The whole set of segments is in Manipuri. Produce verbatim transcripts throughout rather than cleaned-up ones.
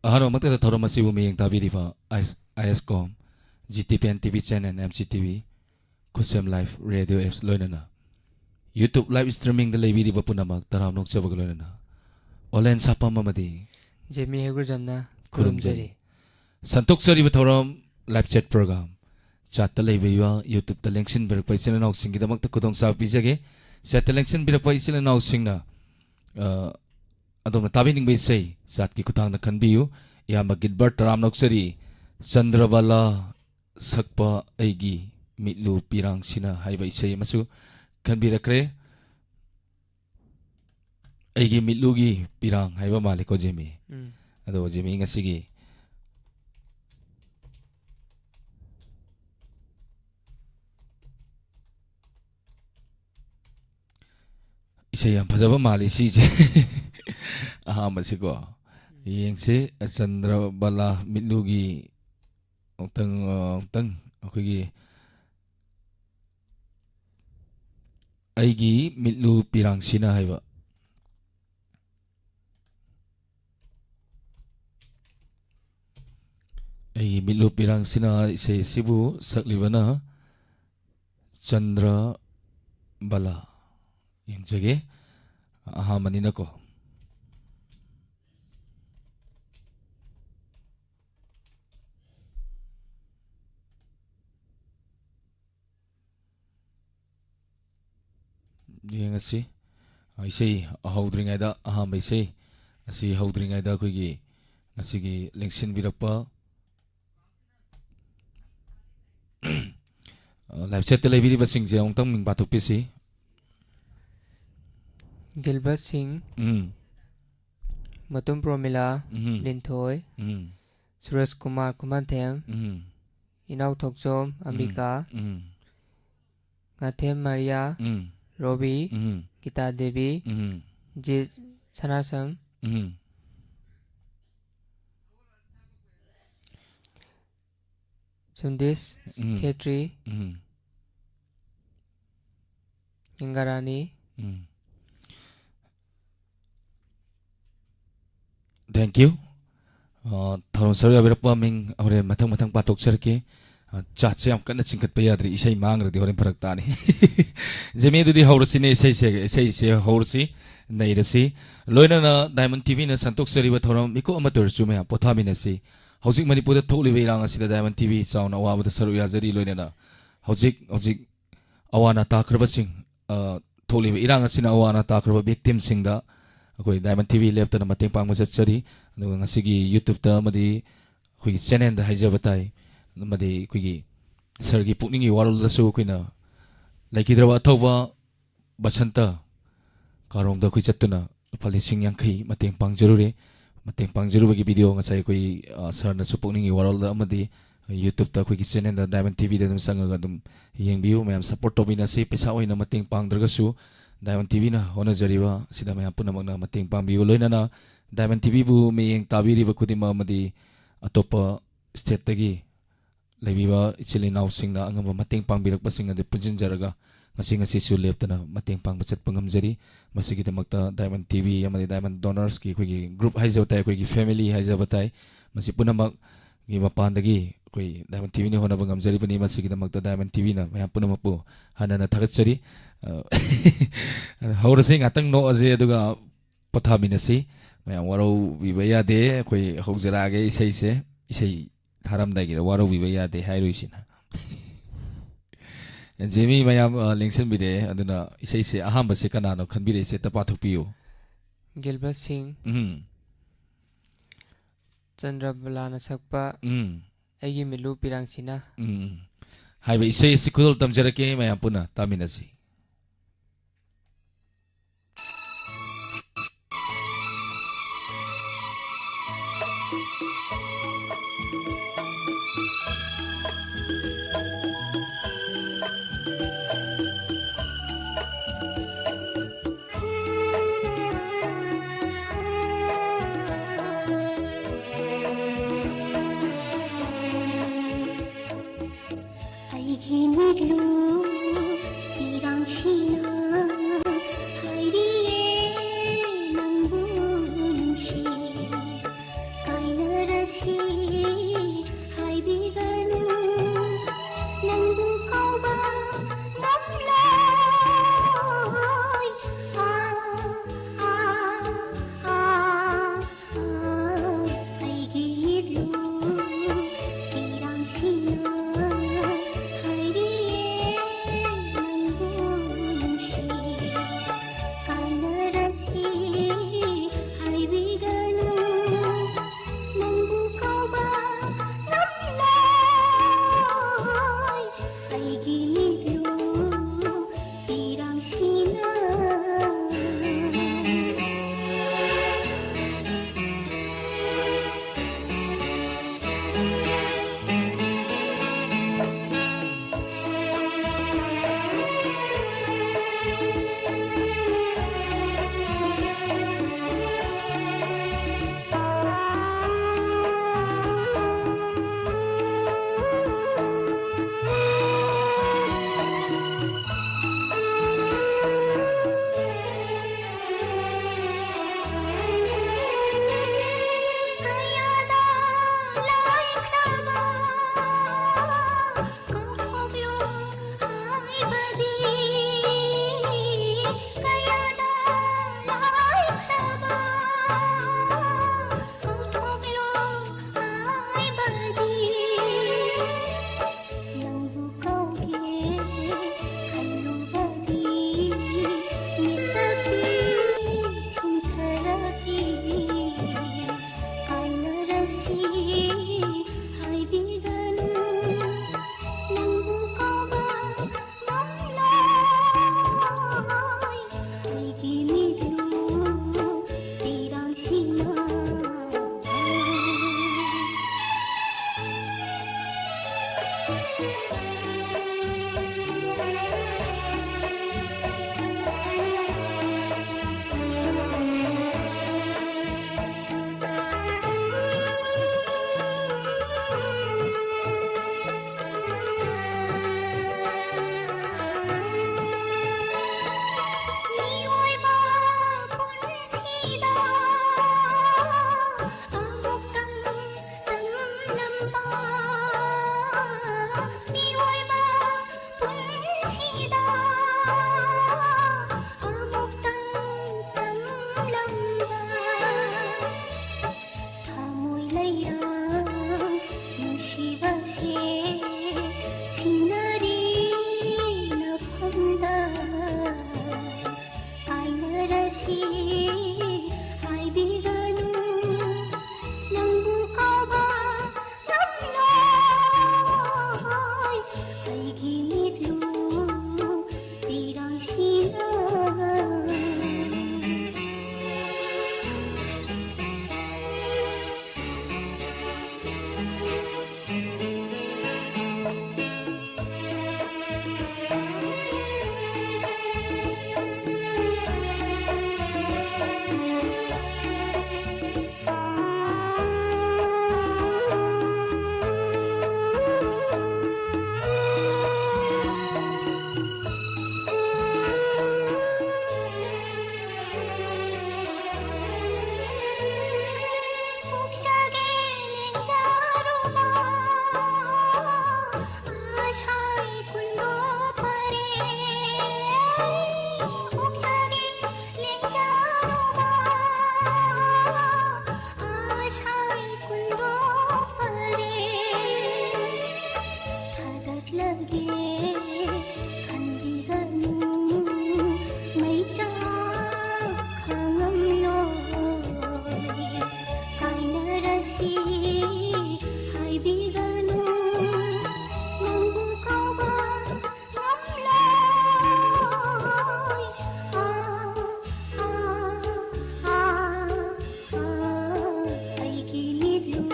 ꯑꯍꯥꯟꯕꯃꯛꯇꯗ ꯊꯧꯔꯝ ꯑꯁꯤꯕꯨ ꯃꯤꯠꯌꯦꯡ ꯇꯥꯕꯤꯔꯤꯕ I S com, G T P N T V channel, M C T V, ꯈꯨꯠꯁꯦꯝ ꯂꯥꯏꯐ ꯔꯦꯗꯤꯑꯣ ꯑꯦꯞꯁ ꯂꯣꯏꯅꯅ YouTube ꯂꯥꯏꯚ ꯁ꯭ꯇ꯭ꯔꯤꯃꯤꯡꯗ ꯂꯩꯕꯤꯔꯤꯕ ꯄꯨꯝꯅꯃꯛ ꯇꯔꯥꯝꯅ ꯑꯣꯛꯆꯕꯒ ꯂꯣꯏꯅꯅ ꯑꯣꯂꯦꯟ ꯁꯥꯄꯝ ꯑꯃꯗꯤ ꯖꯦꯃꯤ ꯍꯩꯒ꯭ꯔꯨꯖꯝꯅ ꯈꯨꯔꯨꯝꯖꯔꯤ꯫ ꯈꯨꯔꯨꯝꯖꯔꯤ꯫ ꯁꯟꯇꯣꯛꯆꯔꯤꯕ ꯊꯧꯔꯝ ꯂꯥꯏꯚ ꯆꯦꯠ ꯄ꯭ꯔꯣꯒ꯭ꯔꯥꯝ ꯆꯥꯠꯇ ꯂꯩꯕꯤꯕ YouTubeꯇ ꯂꯦꯡꯁꯤꯟꯕꯤꯔꯛꯄ ꯏꯆꯤꯜ ꯏꯅꯥꯎꯁꯤꯡꯒꯤꯗꯃꯛꯇ ꯈꯨꯗꯣꯡꯆꯥꯕ ꯄꯤꯖꯒꯦ꯫ ꯆꯥꯠꯇ ꯂꯦꯡꯁꯤꯟꯕꯤꯔꯛꯄ ꯏꯆꯤꯜ ꯏꯅꯥꯎꯁꯤꯡꯅ, ꯑ, ꯑꯗꯣꯝꯅ ꯇꯥꯕꯤꯅꯤꯡꯕ ꯏꯁꯩ ꯆꯥꯠꯀꯤ ꯈꯨꯠꯊꯥꯡꯗ ꯈꯟꯕꯤꯌꯨ꯫ ꯏꯌꯥꯝꯕ ꯒꯤꯜꯕꯔꯠ ꯇꯔꯥꯝꯅ ꯑꯣꯛꯆꯔꯤ꯫ ꯆꯟꯗ꯭ꯔꯕꯂꯥ ꯁꯛꯄ ꯑꯩꯒꯤ ꯃꯤꯠꯂꯨ ꯄꯤꯔꯥꯡꯁꯤꯅ ꯍꯥꯏꯕ ꯏꯁꯩ ꯑꯃꯁꯨ ꯈꯟꯕꯤꯔꯛꯈ꯭ꯔꯦ꯫ ꯑꯩꯒꯤ ꯃꯤꯠꯂꯨꯒꯤ ꯄꯤꯔꯥꯡ ꯍꯥꯏꯕ ꯃꯥꯜꯂꯦꯀꯣ, ꯖꯤꯃꯤ? ꯎꯝ꯫ ꯑꯗꯣ ꯖꯤꯃꯤ ꯉꯁꯤꯒꯤ ꯏꯁꯩ ꯌꯥꯝ ꯐꯖꯕ ꯃꯥꯜꯂꯤ ꯁꯤꯁꯦ꯫ ꯑꯍꯥꯟꯕꯁꯤꯀꯣ꯫ ꯌꯦꯡꯁꯤ, ꯆꯟꯗ꯭ꯔꯕꯂꯥ ꯃꯤꯠꯂꯨꯒꯤ ꯑꯃꯨꯛꯇꯪ, ꯑ, ꯑꯃꯨꯛꯇꯪ ꯑꯩꯈꯣꯏꯒꯤ ꯑꯩꯒꯤ ꯃꯤꯠꯂꯨ ꯄꯤꯔꯥꯡꯁꯤꯅ ꯍꯥꯏꯕ꯫ ꯑꯩꯒꯤ ꯃꯤꯠꯂꯨ ꯄꯤꯔꯥꯡꯁꯤꯅ ꯏꯁꯩ ꯑꯁꯤꯕꯨ ꯁꯛꯂꯤꯕꯅ ꯆꯟꯗ꯭ꯔ ꯕꯂꯥ꯫ ꯌꯦꯡꯖꯒꯦ꯫ ꯑꯍꯥꯟꯕꯅꯤꯅꯀꯣ꯫ ꯌꯦꯡꯉꯁꯤ꯫ ꯑ, ꯏꯁꯩ ꯍꯧꯗ꯭ꯔꯤꯉꯩꯗ, ꯑꯍꯥꯟꯕ ꯏꯁꯩ ꯑꯁꯤ ꯍꯧꯗ꯭ꯔꯤꯉꯩꯗ ꯑꯩꯈꯣꯏꯒꯤ ꯉꯁꯤꯒꯤ ꯂꯦꯡꯁꯤꯟꯕꯤꯔꯛꯄ, ꯑ, ꯂꯥꯏꯚ ꯆꯦꯠꯇ ꯂꯩꯕꯤꯔꯤꯕꯁꯤꯡꯁꯦ ꯑꯃꯨꯛꯇꯪ ꯃꯤꯡ ꯄꯥꯊꯣꯛꯄꯤꯁꯤ꯫ ꯒꯤꯜꯕꯔꯠ ꯁꯤꯡ, ꯎꯝ꯫ ꯃꯇꯨꯝ ꯄ꯭ꯔꯣꯃꯤꯂꯥ, ꯎꯝ꯫ ꯂꯤꯟꯊꯣꯏ, ꯎꯝ꯫ ꯁꯨꯔꯖ ꯀꯨꯃꯥꯔ ꯈꯨꯃꯟꯊꯦꯝ, ꯎꯝ꯫ ꯏꯅꯥꯎ ꯊꯣꯛꯆꯣꯝ ꯎꯝ꯫ ꯑꯝꯕꯤꯀꯥ, ꯎꯝ꯫ ꯉꯥꯊꯦꯝ ꯃꯥꯔꯤꯌꯥ, ꯎꯝ꯫ ꯔꯣꯕꯤ, ꯎꯝ꯫ ꯒꯤꯇꯥ ꯗꯦꯕꯤ, ꯎꯝ꯫ ꯖꯤꯠ ꯁꯅꯥꯁꯝ, ꯎꯝ꯫ ꯁꯨꯟꯗꯤꯁ ꯎꯝ꯫ ꯈꯦꯇ꯭ꯔꯤ, ꯎꯝ꯫ ꯏꯪꯒꯔꯥꯅꯤ꯫ ꯎꯝ꯫ Thank you꯫ ꯑ, ꯊꯧꯔꯝ ꯁꯔꯨꯛ ꯌꯥꯕꯤꯔꯛꯄ ꯃꯤꯡ ꯍꯣꯔꯦꯟ ꯃꯊꯪ ꯃꯊꯪ ꯄꯥꯊꯣꯛꯆꯔꯛꯀꯦ꯫ ꯑ, ꯆꯥꯠꯁꯦ ꯌꯥꯝ ꯀꯟꯅ ꯆꯤꯡꯈꯠꯄ ꯌꯥꯗ꯭ꯔꯤ, ꯏꯁꯩ ꯃꯥꯡꯈ꯭ꯔꯗꯤ ꯍꯣꯔꯦꯟ ꯐꯔꯛ ꯇꯥꯅꯤ꯫ ꯖꯦꯃꯤ, ꯑꯗꯨꯗꯤ ꯍꯧꯔꯁꯤꯅꯦ, ꯏꯁꯩꯁꯦ, ꯏꯁꯩꯁꯦ ꯍꯧꯔꯁꯤ, ꯅꯩꯔꯁꯤ꯫ ꯂꯣꯏꯅꯅ ꯗꯥꯏꯃꯟ ꯇꯤꯚꯤꯅ ꯁꯟꯗꯣꯛꯆꯔꯤꯕ ꯊꯧꯔꯝ ꯃꯤꯀꯨꯞ ꯑꯃꯠꯇ ꯑꯣꯏꯔꯁꯨ ꯃꯌꯥꯝ ꯄꯣꯊꯥꯃꯤꯟꯅꯁꯤ꯫ ꯍꯧꯖꯤꯛ ꯃꯅꯤꯄꯨꯔꯗ ꯊꯣꯛꯂꯤꯕ ꯏꯔꯥꯡ ꯑꯁꯤꯗ ꯗꯥꯏꯃꯟ ꯇꯤꯚꯤ ꯆꯥꯎꯅ ꯑꯋꯥꯕꯗ ꯁꯔꯨꯛ ꯌꯥꯖꯔꯤ꯫ ꯂꯣꯏꯅꯅ ꯍꯧꯖꯤꯛ, ꯍꯧꯖꯤꯛ ꯑꯋꯥ ꯑꯅꯥ ꯇꯥꯈ꯭ꯔꯕꯁꯤꯡ, ꯑ, ꯊꯣꯛꯂꯤꯕ ꯏꯔꯥꯡ ꯑꯁꯤꯅ ꯑꯋꯥ ꯑꯅꯥ ꯇꯥꯈ꯭ꯔꯕ victimꯁꯤꯡꯗ ꯑꯩꯈꯣꯏ ꯗꯥꯏꯃꯟ ꯇꯤꯚꯤ ꯂꯦꯞꯇꯅ ꯃꯇꯦꯡ ꯄꯥꯡꯕ ꯆꯠꯆꯔꯤ꯫ ꯑꯗꯨꯒ ꯉꯁꯤꯒꯤ YouTubeꯇ ꯑꯃꯗꯤ ꯑꯩꯈꯣꯏꯒꯤ channelꯗ ꯍꯥꯏꯖꯕ ꯇꯥꯏ, ꯑꯃꯗꯤ ꯑꯩꯈꯣꯏꯒꯤ ꯁꯥꯔꯒꯤ ꯄꯨꯛꯅꯤꯡꯒꯤ ꯋꯥꯔꯣꯜꯗꯁꯨ ꯑꯩꯈꯣꯏꯅ ꯂꯩꯈꯤꯗ꯭ꯔꯕ ꯑꯊꯧꯕ ꯕꯁꯟꯇ ꯀꯥꯔꯣꯡꯗ ꯑꯩꯈꯣꯏ ꯆꯠꯇꯨꯅ ꯂꯨꯄꯥ ꯂꯤꯁꯤꯡ ꯌꯥꯡꯈꯩ ꯃꯇꯦꯡ ꯄꯥꯡꯖꯔꯨꯔꯦ꯫ ꯃꯇꯦꯡ ꯄꯥꯡꯖꯔꯨꯕꯒꯤ video ꯉꯁꯥꯏ ꯑꯩꯈꯣꯏ, ꯑ, ꯁꯥꯔꯅꯁꯨ ꯄꯨꯛꯅꯤꯡꯒꯤ ꯋꯥꯔꯣꯜꯗ ꯑꯃꯗꯤ YouTubeꯇ ꯑꯩꯈꯣꯏꯒꯤ channelꯗ ꯗꯥꯏꯃꯟ ꯇꯤꯚꯤꯗ ꯑꯗꯨꯝ ꯆꯪꯉꯒ ꯑꯗꯨꯝ ꯌꯦꯡꯕꯤꯌꯨ꯫ ꯃꯌꯥꯝ support ꯇꯧꯕꯤꯅꯁꯤ꯫ ꯄꯩꯁꯥ ꯑꯣꯏꯅ ꯃꯇꯦꯡ ꯄꯥꯡꯗ꯭ꯔꯒꯁꯨ ꯗꯥꯏꯃꯟ ꯇꯤꯚꯤꯅ ꯍꯣꯠꯅꯖꯔꯤꯕ ꯑꯁꯤꯗ ꯃꯌꯥꯝ ꯄꯨꯝꯅꯃꯛꯅ ꯃꯇꯦꯡ ꯄꯥꯡꯕꯤꯌꯨ꯫ ꯂꯣꯏꯅꯅ ꯗꯥꯏꯃꯟ ꯇꯤꯚꯤꯕꯨ ꯃꯤꯠꯌꯦꯡ ꯇꯥꯕꯤꯔꯤꯕ ꯈꯨꯗꯤꯡꯃꯛ ꯑꯃꯗꯤ ꯑꯇꯣꯞꯄ stateꯇꯒꯤ ꯂꯩꯕꯤꯕ ꯏꯆꯤꯜ ꯏꯅꯥꯎꯁꯤꯡꯅ ꯑꯉꯝꯕ ꯃꯇꯦꯡ ꯄꯥꯡꯕꯤꯔꯛꯄꯁꯤꯡ ꯑꯗꯨ ꯄꯨꯟꯁꯤꯟꯖꯔꯒ ꯉꯁꯤ ꯉꯁꯤꯁꯨ ꯂꯦꯞꯇꯅ ꯃꯇꯦꯡ ꯄꯥꯡꯕ ꯆꯠꯄ ꯉꯝꯖꯔꯤ꯫ ꯃꯁꯤꯒꯤꯗꯃꯛꯇ ꯗꯥꯏꯃꯟ ꯇꯤꯚꯤ ꯑꯃꯗꯤ ꯗꯥꯏꯃꯟ ꯗꯣꯅꯔꯁꯀꯤ ꯑꯩꯈꯣꯏꯒꯤ group ꯍꯥꯏꯖꯕ ꯇꯥꯏ, ꯑꯩꯈꯣꯏꯒꯤ family ꯍꯥꯏꯖꯕ ꯇꯥꯏ, ꯃꯁꯤ ꯄꯨꯝꯅꯃꯛꯀꯤ ꯃꯄꯥꯟꯗꯒꯤ ꯑꯩꯈꯣꯏ ꯗꯥꯏꯃꯟ ꯇꯤꯚꯤꯅ ꯍꯣꯠꯅꯕ ꯉꯝꯖꯔꯤꯕꯅꯤ꯫ ꯃꯁꯤꯒꯤꯗꯃꯛꯇ ꯗꯥꯏꯃꯟ ꯇꯤꯚꯤꯅ ꯃꯌꯥꯝ ꯄꯨꯝꯅꯃꯛꯄꯨ ꯍꯟꯅ ꯍꯟꯅ ꯊꯥꯒꯠꯆꯔꯤ꯫ ꯑ, ꯍꯧꯔꯁꯤ, ꯉꯥꯛꯇꯪ ꯅꯣꯛꯑꯁꯤ, ꯑꯗꯨꯒ ꯄꯣꯊꯥꯃꯤꯟꯅꯁꯤ꯫ ꯃꯌꯥꯝ ꯋꯥꯔꯧꯕꯤꯕ ꯌꯥꯗꯦ꯫ ꯑꯩꯈꯣꯏ ꯍꯧꯖꯔꯛꯑꯒꯦ ꯏꯁꯩꯁꯦ꯫ ꯏꯁꯩ ꯊꯥꯔꯝꯗꯥꯏꯒꯤꯗ ꯋꯥꯔꯧꯕꯤꯕ ꯌꯥꯗꯦ ꯍꯥꯏꯔꯨꯏꯁꯤꯅ꯫ ꯖꯦꯃꯤ, ꯃꯌꯥꯝ, ꯑ, ꯂꯦꯡꯁꯤꯟꯕꯤꯔꯛꯑꯦ꯫ ꯑꯗꯨꯅ ꯏꯁꯩꯁꯦ ꯑꯍꯥꯟꯕꯁꯦ ꯀꯅꯥꯅꯣ ꯈꯟꯕꯤꯔꯛꯏꯁꯦ ꯑꯝꯇ ꯄꯥꯊꯣꯛꯄꯤꯌꯨ꯫ ꯒꯤꯜꯕꯔꯠ ꯁꯤꯡ꯫ ꯎꯝ꯫ ꯆꯟꯗ꯭ꯔꯕꯂꯥꯅ ꯁꯛꯄ ꯎꯝ꯫ ꯑꯩꯒꯤ ꯃꯤꯠꯂꯨ ꯄꯤꯔꯥꯡꯁꯤꯅ꯫ ꯎꯝ, ꯎꯝ꯫ ꯍꯥꯏꯕ ꯏꯁꯩ ꯑꯁꯤ ꯈꯨꯗꯣꯜ ꯇꯝꯖꯔꯛꯀꯦ, ꯃꯌꯥꯝ ꯄꯨꯟꯅ ꯇꯥꯃꯤꯟꯅꯁꯤ꯫ ꯑꯩꯒꯤ ꯃꯤꯠꯂꯨ ꯄꯤꯔꯥꯡꯁꯤꯅ ꯍꯥꯏꯔꯤꯌꯦ ꯅꯪꯕꯨ ꯅꯨꯡꯁꯤ꯫ ꯀꯥꯏꯅꯔꯦ ꯁꯤ ꯍꯥꯏꯕꯤꯒꯅꯨ, ꯅꯪꯕꯨ ꯀꯧꯕ ꯉꯝꯂꯣꯏ꯫ ꯑꯥ, ꯑꯥ, ꯑꯥ, ꯑꯥ, ꯑꯩꯒꯤ ꯃꯤꯠꯂꯨ ꯄꯤꯔꯥꯡꯁꯤꯅ ꯍꯥꯏꯔꯤꯌꯦ ꯅꯪꯕꯨ ꯅꯨꯡꯁꯤ꯫ ꯀꯥꯏꯅꯔꯁꯤ ꯍꯥꯏꯕꯤꯒꯅꯨ, ꯅꯪꯕꯨ ꯀꯧꯕ ꯉꯝꯂꯣꯏ꯫ ꯑꯩꯒꯤ ꯃꯤꯠꯂꯨ ꯄꯤꯔꯥꯡꯁꯤꯅ꯫ ꯁꯤ ꯍꯥꯏꯕꯤꯒꯅꯨ, ꯅꯪꯕꯨ ꯀꯧꯕ ꯉꯝꯂꯣꯏ꯫ ꯑꯩꯒꯤ ꯃꯤꯠꯂꯨ ꯄꯤꯔꯥꯡꯁꯤꯅ꯫ ꯁꯤꯅꯔꯤ ꯃꯐꯝꯗ ꯀꯥꯏꯅꯔꯁꯤ ꯍꯥꯏꯕꯤꯒꯅꯨ꯫ ꯅꯪꯕꯨ ꯀꯥꯎꯕ ꯉꯝꯂꯣꯏ ꯑꯩꯒꯤ ꯃꯤꯠꯂꯨ ꯄꯤꯔꯥꯡꯁꯤꯅ꯫ ꯊꯥꯒꯠꯂꯒꯦ ꯈꯟꯕꯤꯒꯅꯨ ꯃꯩꯆꯥꯛ ꯈꯥꯡꯉꯝꯂꯣꯏ꯫ ꯀꯥꯏꯅꯔꯁꯤ ꯍꯥꯏꯕꯤꯒꯅꯨ ꯅꯪꯕꯨ ꯀꯥꯎꯕ ꯉꯝꯂꯣꯏ꯫ ꯑꯥ, ꯑꯥ, ꯑꯥ, ꯑꯥ, ꯑꯩꯒꯤ ꯃꯤꯠꯂꯨ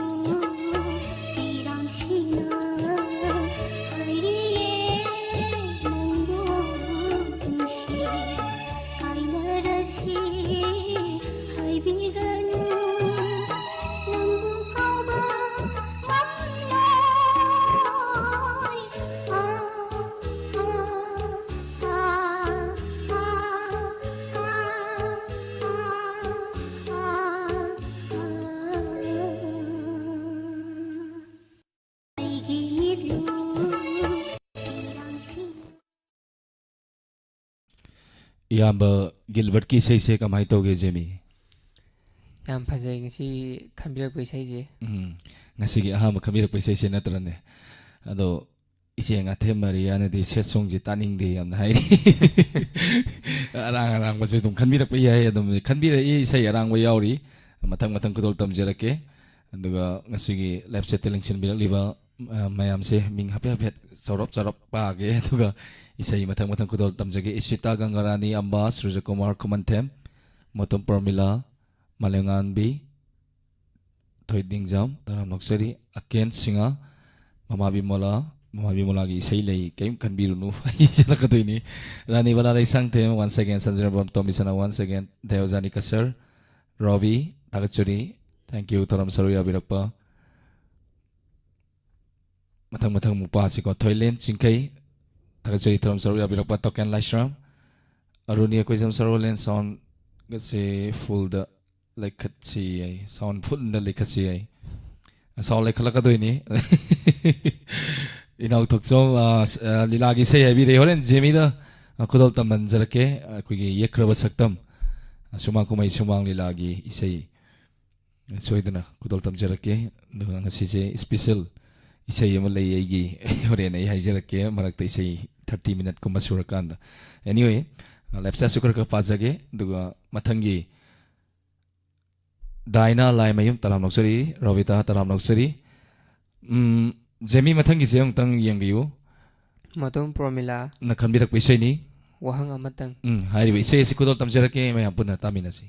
ꯄꯤꯔꯥꯡꯁꯤꯅ ꯍꯥꯏꯔꯤꯌꯦ ꯅꯪꯕꯨ ꯅꯨꯡꯁꯤ꯫ ꯀꯥꯏꯅꯔꯁꯤ ꯍꯥꯏꯕꯤꯒꯅꯨ ꯅꯪꯕꯨ ꯀꯥꯎꯕ ꯉꯝꯂꯣꯏ꯫ ꯏꯌꯥꯝꯕ ꯒꯤꯜꯕꯔꯠꯀꯤ ꯏꯁꯩꯁꯦ ꯀꯃꯥꯏꯅ ꯇꯧꯒꯦ, ꯖꯦꯃꯤ? ꯌꯥꯝ ꯐꯖꯩ ꯉꯁꯤ ꯈꯟꯕꯤꯔꯛꯄ ꯏꯁꯩꯁꯦ꯫ ꯎꯝ, ꯉꯁꯤꯒꯤ ꯑꯍꯥꯟꯕ ꯈꯟꯕꯤꯔꯛꯄ ꯏꯁꯩꯁꯦ ꯅꯠꯇ꯭ꯔꯅꯦ? ꯑꯗꯣ ꯏꯆꯦ ꯉꯥꯊꯦꯝ ꯃꯔꯤꯌꯥꯅꯗꯤ ꯁꯦꯠ ꯁꯣꯡꯁꯦ ꯇꯥꯅꯤꯡꯗꯦ ꯌꯥꯝꯅ ꯍꯥꯏꯔꯤ꯫ ꯑꯔꯥꯡ ꯑꯔꯥꯡꯕꯁꯨ ꯑꯗꯨꯝ ꯈꯟꯕꯤꯔꯛꯄ ꯌꯥꯏ꯫ ꯑꯗꯨꯝ ꯈꯟꯕꯤꯔꯛꯏ, ꯏꯁꯩ ꯑꯔꯥꯡꯕ ꯌꯥꯎꯔꯤ꯫ ꯃꯊꯪ ꯃꯊꯪ ꯈꯨꯗꯣꯜ ꯇꯝꯖꯔꯛꯀꯦ꯫ ꯑꯗꯨꯒ ꯉꯁꯤꯒꯤ live setꯇ ꯂꯦꯡꯁꯤꯟꯕꯤꯔꯛꯂꯤꯕ, ꯑ, ꯃꯌꯥꯝꯁꯦ ꯃꯤꯡ ꯍꯥꯏꯐꯦꯠ ꯍꯥꯏꯐꯦꯠ ꯆꯥꯎꯔꯞ ꯆꯥꯎꯔꯞ ꯄꯥꯒꯦ꯫ ꯑꯗꯨꯒ ꯏꯁꯩ ꯃꯊꯪ ꯃꯊꯪ ꯈꯨꯗꯣꯜ ꯇꯝꯖꯒꯦ꯫ ꯏꯁꯤꯇꯥ ꯒꯪꯒꯥꯔꯥꯅꯤ ꯑꯝꯕꯥꯁ, ꯔꯨꯖꯀꯨꯃꯥꯔ ꯈꯨꯃꯟꯊꯦꯝ, ꯃꯣꯇꯣꯝ ꯄ꯭ꯔꯃꯤꯂꯥ, ꯃꯥꯂꯦꯝꯉꯥꯟꯕꯤ, ꯊꯣꯏꯗꯤꯡꯖꯝ, ꯇꯔꯥꯝ ꯅꯣꯛꯆꯔꯤ, ꯑꯀꯦꯟ ꯁꯤꯡꯍ, ꯃꯃꯥ ꯕꯤꯃꯣꯂꯥ, ꯃꯃꯥ ꯕꯤꯃꯣꯂꯥꯒꯤ ꯏꯁꯩ ꯂꯩ, ꯀꯔꯤꯝ ꯈꯟꯕꯤꯔꯨꯅꯨ, ꯑꯩ ꯁꯛꯂꯛꯀꯗꯣꯏꯅꯤ꯫ ꯔꯥꯅꯤ ꯕꯂꯥ Leishangthem, once again, ꯁꯟꯖꯤꯔꯝꯕꯝ ꯇꯣꯝꯕꯤꯁꯅꯥ, once again, ꯗꯦꯋꯖꯥꯅꯤ ꯀꯁꯔ, Robi, ꯊꯥꯒꯠꯆꯔꯤ, thank you, ꯊꯧꯔꯝ ꯁꯔꯨꯛ ꯌꯥꯕꯤꯔꯛꯄ꯫ ꯃꯊꯪ ꯃꯊꯪ ꯑꯃꯨꯛ ꯄꯥꯁꯤꯀꯣ꯫ ꯊꯣꯏꯂꯦꯟ ꯆꯤꯡꯈꯩ, ꯊꯥꯒꯠꯆꯔꯤ, ꯊꯧꯔꯝ ꯁꯔꯨꯛ ꯌꯥꯕꯤꯔꯛꯄ꯫ ꯇꯣꯀꯦꯟ ꯂꯥꯏꯁ꯭ꯔꯝ, ꯑꯔꯨꯅꯤ, ꯑꯩꯈꯣꯏ ꯁꯝ ꯁꯔꯣꯂꯦꯟ, sound ꯒꯁꯦ fullꯗ ꯂꯩꯈꯠꯁꯤ ꯍꯥꯏ, sound fullꯗ ꯂꯩꯈꯠꯁꯤ ꯍꯥꯏ꯫ Sound ꯂꯩꯈꯠꯂꯛꯀꯗꯣꯏꯅꯤ꯫ ꯏꯅꯥꯎ ꯊꯣꯛꯆꯣꯝ, ꯑ, ꯁ-, ꯑ, ꯂꯤꯂꯥꯒꯤ ꯏꯁꯩ ꯍꯥꯏꯕꯤꯔꯛꯏ꯫ ꯍꯣꯔꯦꯟ ꯖꯦꯃꯤꯗ, ꯑ, ꯈꯨꯗꯣꯜ ꯇꯝꯍꯟꯖꯔꯛꯀꯦ꯫ ꯑꯩꯈꯣꯏꯒꯤ ꯌꯦꯛꯈ꯭ꯔꯕ ꯁꯛꯇꯝ, ꯑ, ꯁꯨꯃꯥꯡ ꯀꯨꯝꯍꯩ ꯁꯨꯃꯥꯡ ꯂꯤꯂꯥꯒꯤ ꯏꯁꯩ ꯁꯣꯏꯗꯅ ꯈꯨꯗꯣꯜ ꯇꯝꯖꯔꯛꯀꯦ꯫ ꯑꯗꯨꯒ ꯉꯁꯤꯁꯦ special ꯏꯁꯩ ꯑꯃ ꯂꯩ ꯑꯩꯒꯤ, ꯍꯣꯔꯦꯟ ꯑꯩ ꯍꯥꯏꯖꯔꯛꯀꯦ, ꯃꯔꯛꯇ ꯏꯁꯩ thirty minute ꯀꯨꯝꯕ ꯁꯨꯔꯀꯥꯟꯗ꯫ Anyway, live chatꯁꯨ ꯈꯔ ꯈꯔ ꯄꯥꯖꯒꯦ, ꯑꯗꯨꯒ ꯃꯊꯪꯒꯤ ꯗꯥꯏꯅꯥ ꯂꯥꯏꯃꯌꯨꯝ, ꯇꯔꯥꯝ ꯅꯣꯛꯆꯔꯤ, ꯔꯣꯕꯤꯇꯥ, ꯇꯔꯥꯝ ꯅꯣꯛꯆꯔꯤ꯫ ꯎꯝ, ꯖꯦꯃꯤ, ꯃꯊꯪꯒꯤꯁꯦ ꯑꯃꯨꯛꯇꯪ ꯌꯦꯡꯕꯤꯌꯨ꯫ ꯃꯇꯨꯡ ꯄ꯭ꯔꯣꯃꯤꯂꯥ, ꯅ ꯈꯟꯕꯤꯔꯛꯄ ꯏꯁꯩꯅꯤ꯫ ꯋꯥꯍꯪ ꯑꯃꯇꯪ꯫ ꯎꯝ, ꯍꯥꯏꯔꯤꯕ ꯏꯁꯩ ꯑꯁꯤ ꯈꯨꯗꯣꯜ ꯇꯝꯖꯔꯛꯀꯦ, ꯃꯌꯥꯝ ꯄꯨꯟꯅ ꯇꯥꯃꯤꯟꯅꯁꯤ꯫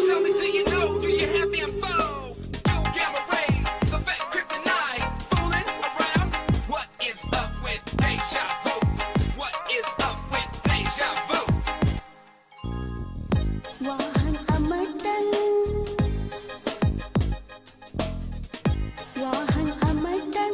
Tell me, do you know, do you have info? Two gamma rays, a fake kryptonite. Fooling around, what is up with deja vu? What is up with deja vu? ꯋꯥꯍꯪ ꯑꯃꯇꯪ, ꯋꯥꯍꯪ ꯑꯃꯇꯪ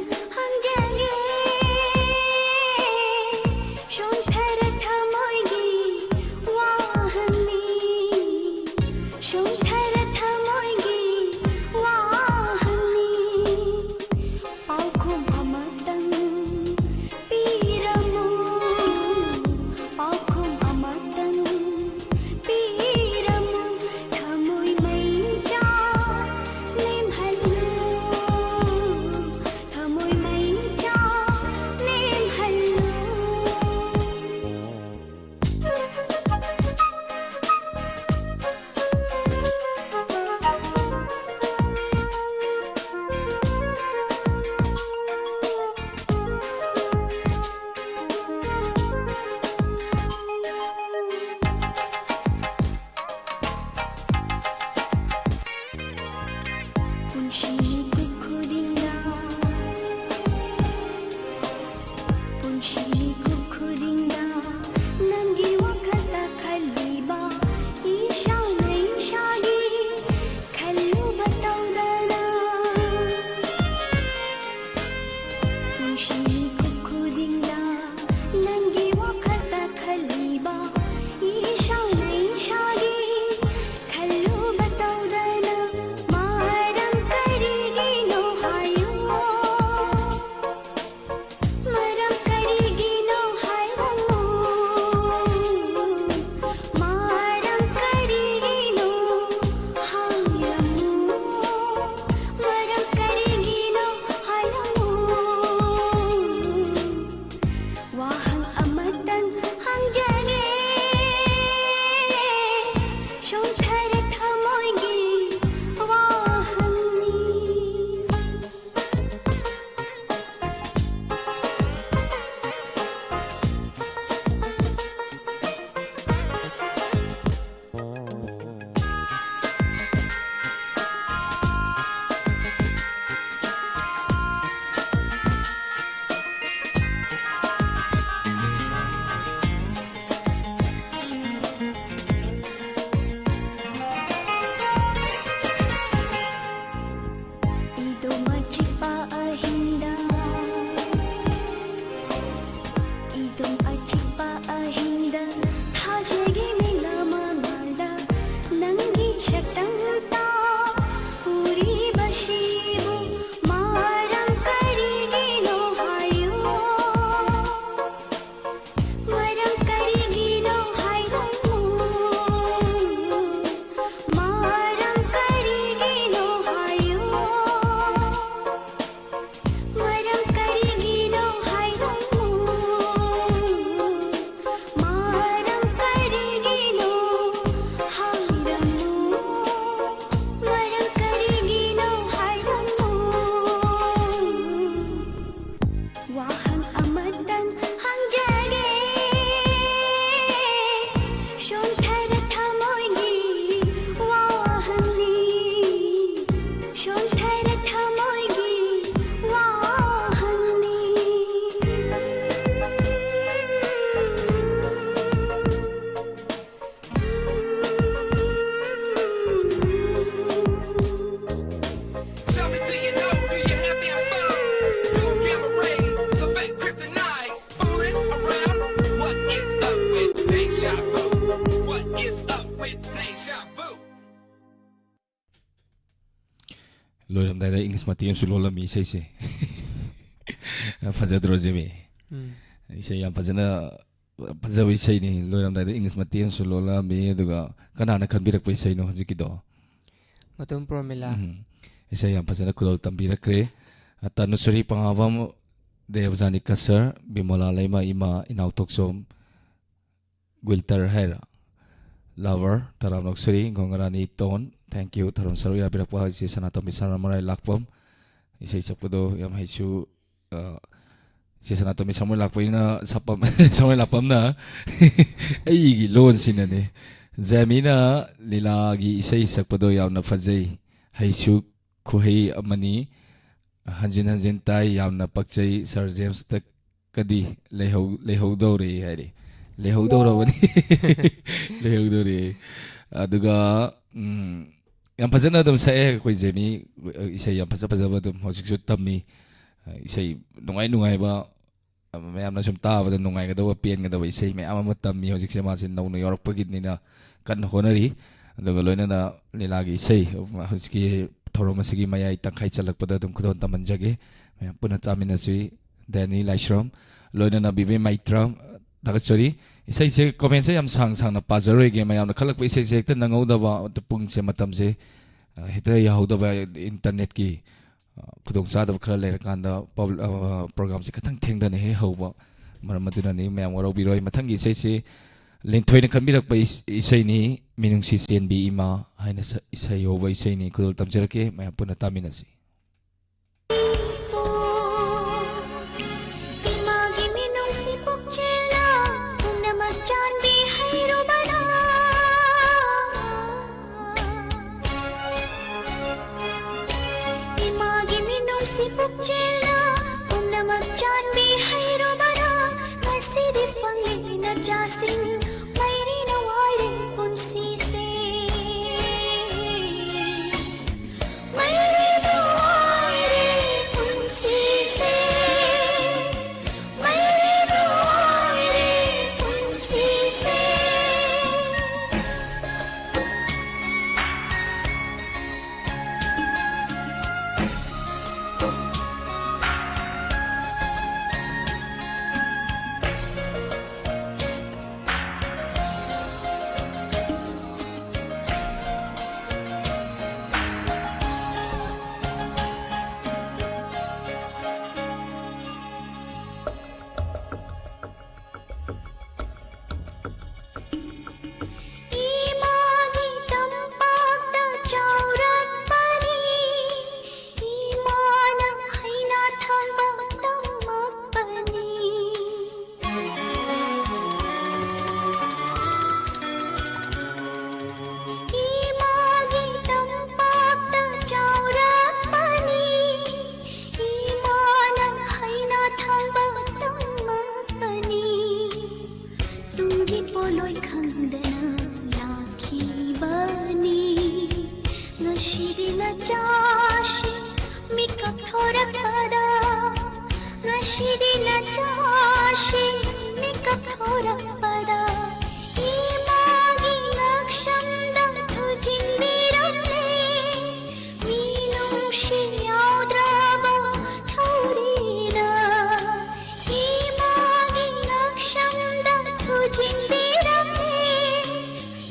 ꯂꯣꯏꯔꯝꯗꯥꯏꯗ ꯏꯪꯂꯤꯁ ꯃꯇꯦꯛ ꯑꯃꯁꯨ ꯂꯣꯜꯂꯝꯃꯤ ꯏꯁꯩꯁꯦ꯫ ꯐꯖꯗ꯭ꯔꯣ, ꯖꯦꯃꯤ? ꯎꯝ꯫ ꯏꯁꯩ ꯌꯥꯝ ꯐꯖꯅ, ꯐꯖꯕ ꯏꯁꯩꯅꯤ꯫ ꯂꯣꯏꯔꯝꯗꯥꯏꯗ ꯏꯪꯂꯤꯁ ꯃꯇꯦꯛ ꯑꯃꯁꯨ ꯂꯣꯜꯂꯝꯃꯤ, ꯑꯗꯨꯒ ꯀꯅꯥꯅ ꯈꯟꯕꯤꯔꯛꯄ ꯏꯁꯩꯅꯣ ꯍꯧꯖꯤꯛꯀꯤꯗꯣ? ꯃꯇꯨꯝ ꯄ꯭ꯔꯣꯃꯤꯂꯥ꯫ ꯎꯝ꯫ ꯏꯁꯩ ꯌꯥꯝ ꯐꯖꯅ ꯈꯨꯗꯣꯜ ꯇꯝꯕꯤꯔꯛꯈ꯭ꯔꯦ꯫ ꯑ, ꯇꯅꯨꯁ꯭ꯔꯤ ꯄꯉꯥꯕꯝ, ꯗꯦꯕꯖꯥꯅꯤ ꯀꯁꯔ, ꯕꯤꯃꯣꯂꯥ ꯂꯩꯃ, ꯏꯃꯥ, ꯏꯅꯥꯎ ꯊꯣꯛꯆꯣꯝ, ꯒ꯭ꯋꯤꯜꯇꯔ ꯍꯥꯏꯔ, ꯂꯚꯔ, ꯇꯔꯥꯝꯅ ꯑꯣꯛꯆꯔꯤ, ꯒꯣꯡꯒꯔꯥꯅꯤ ꯇꯣꯟ, thank you, ꯊꯧꯔꯝ ꯁꯔꯨꯛ ꯌꯥꯕꯤꯔꯛꯄ꯫ ꯏꯆꯦ ꯁꯅꯥꯇꯣꯝꯕꯤ ꯁꯅꯥꯃꯔꯥꯏ ꯂꯥꯛꯄꯝ, ꯏꯁꯩ ꯁꯛꯄꯗꯣ ꯌꯥꯝ ꯍꯩꯁꯨ, ꯑ, ꯏꯆꯦ ꯁꯅꯥꯇꯣꯝꯕꯤ ꯁꯅꯥꯃꯔꯥꯏ ꯂꯥꯛꯄꯝꯅ ꯁꯛꯄꯝ-, ꯁꯅꯥꯃꯔꯥꯏ ꯂꯥꯛꯄꯝꯅ ꯑꯩꯒꯤ ꯂꯣꯟꯁꯤꯅꯅꯦ꯫ ꯖꯦꯃꯤꯅ ꯂꯤꯂꯥꯒꯤ ꯏꯁꯩ ꯁꯛꯄꯗꯣ ꯌꯥꯝꯅ ꯐꯖꯩ, ꯍꯩꯁꯨ ꯈꯨꯍꯩ ꯑꯃꯅꯤ꯫ ꯍꯟꯖꯤꯟ ꯍꯟꯖꯤꯟ ꯇꯥꯏ, ꯌꯥꯝꯅ ꯄꯛꯆꯩ꯫ ꯁꯥꯔ ꯖꯦꯝꯁꯇꯀꯗꯤ ꯂꯩꯍꯧ-, ꯂꯩꯍꯧꯗꯧꯔꯦ ꯍꯥꯏꯔꯤ꯫ ꯂꯩꯍꯧꯗꯧꯔꯕꯅꯤ꯫ ꯂꯩꯍꯧꯗꯧꯔꯦ꯫ ꯑꯗꯨꯒ, ꯎꯝ, ꯌꯥꯝ ꯐꯖꯅ ꯑꯗꯨꯝ ꯁꯛꯑꯦ ꯑꯩꯈꯣꯏ ꯖꯦꯃꯤ꯫ ꯏꯁꯩ ꯌꯥꯝ ꯐꯖ ꯐꯖꯕ ꯑꯗꯨꯝ ꯍꯧꯖꯤꯛꯁꯨ ꯇꯝꯃꯤ꯫ ꯏꯁꯩ ꯅꯨꯡꯉꯥꯏ ꯅꯨꯡꯉꯥꯏꯕ, ꯃꯌꯥꯝꯅ ꯁꯨꯝ ꯇꯥꯕꯗ ꯅꯨꯡꯉꯥꯏꯒꯗꯧꯕ, ꯄꯦꯟꯒꯗꯧꯕ ꯏꯁꯩ ꯃꯌꯥꯝ ꯑꯃ ꯇꯝꯃꯤ꯫ ꯍꯧꯖꯤꯛꯁꯦ ꯃꯥꯁꯦ ꯅꯧꯅ ꯌꯥꯎꯔꯛꯄꯒꯤꯅꯤꯅ ꯀꯟꯅ ꯍꯣꯠꯅꯔꯤ꯫ ꯑꯗꯨꯒ ꯂꯣꯏꯅꯅ ꯂꯤꯂꯥꯒꯤ ꯏꯁꯩ, ꯍꯧꯖꯤꯛꯀꯤ ꯊꯧꯔꯝ ꯑꯁꯤꯒꯤ ꯃꯌꯥꯏ ꯇꯪꯈꯥꯏ ꯆꯜꯂꯛꯄꯗ ꯑꯗꯨꯝ ꯈꯨꯗꯣꯜ ꯇꯝꯍꯟꯖꯒꯦ꯫ ꯃꯌꯥꯝ ꯄꯨꯟꯅ ꯆꯥꯃꯤꯟꯅꯁꯤ꯫ ꯗꯦꯅꯤ ꯂꯥꯏꯁ꯭ꯔꯝ, ꯂꯣꯏꯅꯅ ꯕꯤꯕꯦ ꯃꯩꯇ꯭ꯔꯝ, ꯊꯥꯒꯠꯆꯔꯤ꯫ ꯏꯁꯩꯁꯦ, ꯀꯣꯃꯦꯟꯁꯦ ꯌꯥꯝ ꯁꯥꯡ ꯁꯥꯡꯅ ꯄꯥꯖꯔꯣꯏꯒꯦ, ꯃꯌꯥꯝꯅ ꯈꯜꯂꯛꯄ ꯏꯁꯩꯁꯦ ꯍꯦꯛꯇ ꯅꯪꯍꯧꯗꯕ, ꯑꯗꯨ ꯄꯨꯡꯁꯦ, ꯃꯇꯝꯁꯦ, ꯑ, ꯍꯦꯛꯇ ꯌꯥꯍꯧꯗꯕ, ꯏꯟꯇꯔꯅꯦꯠꯀꯤ, ꯑ, ꯈꯨꯗꯣꯡꯆꯥꯗꯕ ꯈꯔ ꯂꯩꯔꯀꯥꯟꯗ ꯄꯕ꯭ꯂꯤ-, ꯑ, ꯄ꯭ꯔꯣꯒ꯭ꯔꯥꯝꯁꯦ ꯈꯤꯇꯪ ꯊꯦꯡꯊꯅ ꯍꯦꯛ ꯍꯧꯕ, ꯃꯔꯝ ꯑꯗꯨꯅꯅꯤ꯫ ꯃꯌꯥꯝ ꯋꯥꯔꯧꯕꯤꯔꯣꯏ꯫ ꯃꯊꯪꯒꯤ ꯏꯁꯩꯁꯤ ꯂꯤꯟꯊꯣꯏꯅ ꯈꯟꯕꯤꯔꯛꯄ ꯏꯁ-, ꯏꯁꯩꯅꯤ, ꯃꯤꯅꯨꯡꯁꯤ ꯆꯦꯟꯕꯤ ꯏꯃꯥ ꯍꯥꯏꯅ ꯁ-, ꯏꯁꯩ ꯍꯧꯕ ꯏꯁꯩꯅꯤ꯫ ꯈꯨꯗꯣꯜ ꯇꯝꯖꯔꯛꯀꯦ, ꯃꯌꯥꯝ ꯄꯨꯟꯅ ꯇꯥꯃꯤꯟꯅꯁꯤ꯫ ꯏꯃꯥꯒꯤ ꯃꯤꯅꯨꯡꯁꯤ ꯄꯨꯛꯆꯦꯜꯅ ꯄꯨꯝꯅꯃꯛ ꯆꯥꯟꯕꯤ ꯍꯩꯔꯨꯕꯅ꯫ ꯏꯃꯥꯒꯤ ꯃꯤꯅꯨꯡꯁꯤ ꯄꯨꯛꯆꯦꯜꯅ ꯄꯨꯝꯅꯃꯛ ꯆꯥꯟꯕꯤ ꯍꯩꯔꯨꯕꯅ꯫ ꯉꯁꯤꯗꯤ ꯐꯪꯂꯦ ꯅꯆꯥꯁꯤꯡ ꯃꯩꯔꯤꯅ ꯋꯥꯏꯔꯦ ꯄꯨꯟꯁꯤꯁꯦ꯫ ꯃꯩꯔꯤꯅ ꯋꯥꯏꯔꯦ ꯄꯨꯟꯁꯤꯁꯦ꯫ ꯃꯩꯔꯤꯅ ꯋꯥꯏꯔꯦ ꯄꯨꯟꯁꯤꯁꯦ꯫ ꯂꯣꯏ ꯈꯪꯗꯅ ꯂꯥꯛꯈꯤꯕꯅꯤ꯫ ꯉꯁꯤꯗꯤ ꯅꯆꯥꯁꯤꯡ ꯃꯤꯀꯞ ꯊꯣꯔꯛꯄꯗ, ꯉꯁꯤꯗꯤ ꯅꯆꯥꯁꯤꯡ ꯃꯤꯀꯞ ꯊꯣꯔꯛꯄꯗ, ꯏꯃꯥꯒꯤ ꯉꯛꯁꯝꯗ ꯊꯨꯖꯤꯟꯕꯤꯔꯝꯂꯦ꯫ ꯃꯤꯅꯨꯡꯁꯤ ꯌꯥꯎꯗ꯭ꯔꯕ ꯊꯧꯔꯤꯅ ꯏꯃꯥꯒꯤ ꯉꯛꯁꯝꯗ ꯊꯨꯖꯤꯟꯕꯤꯔꯝꯃꯦ꯫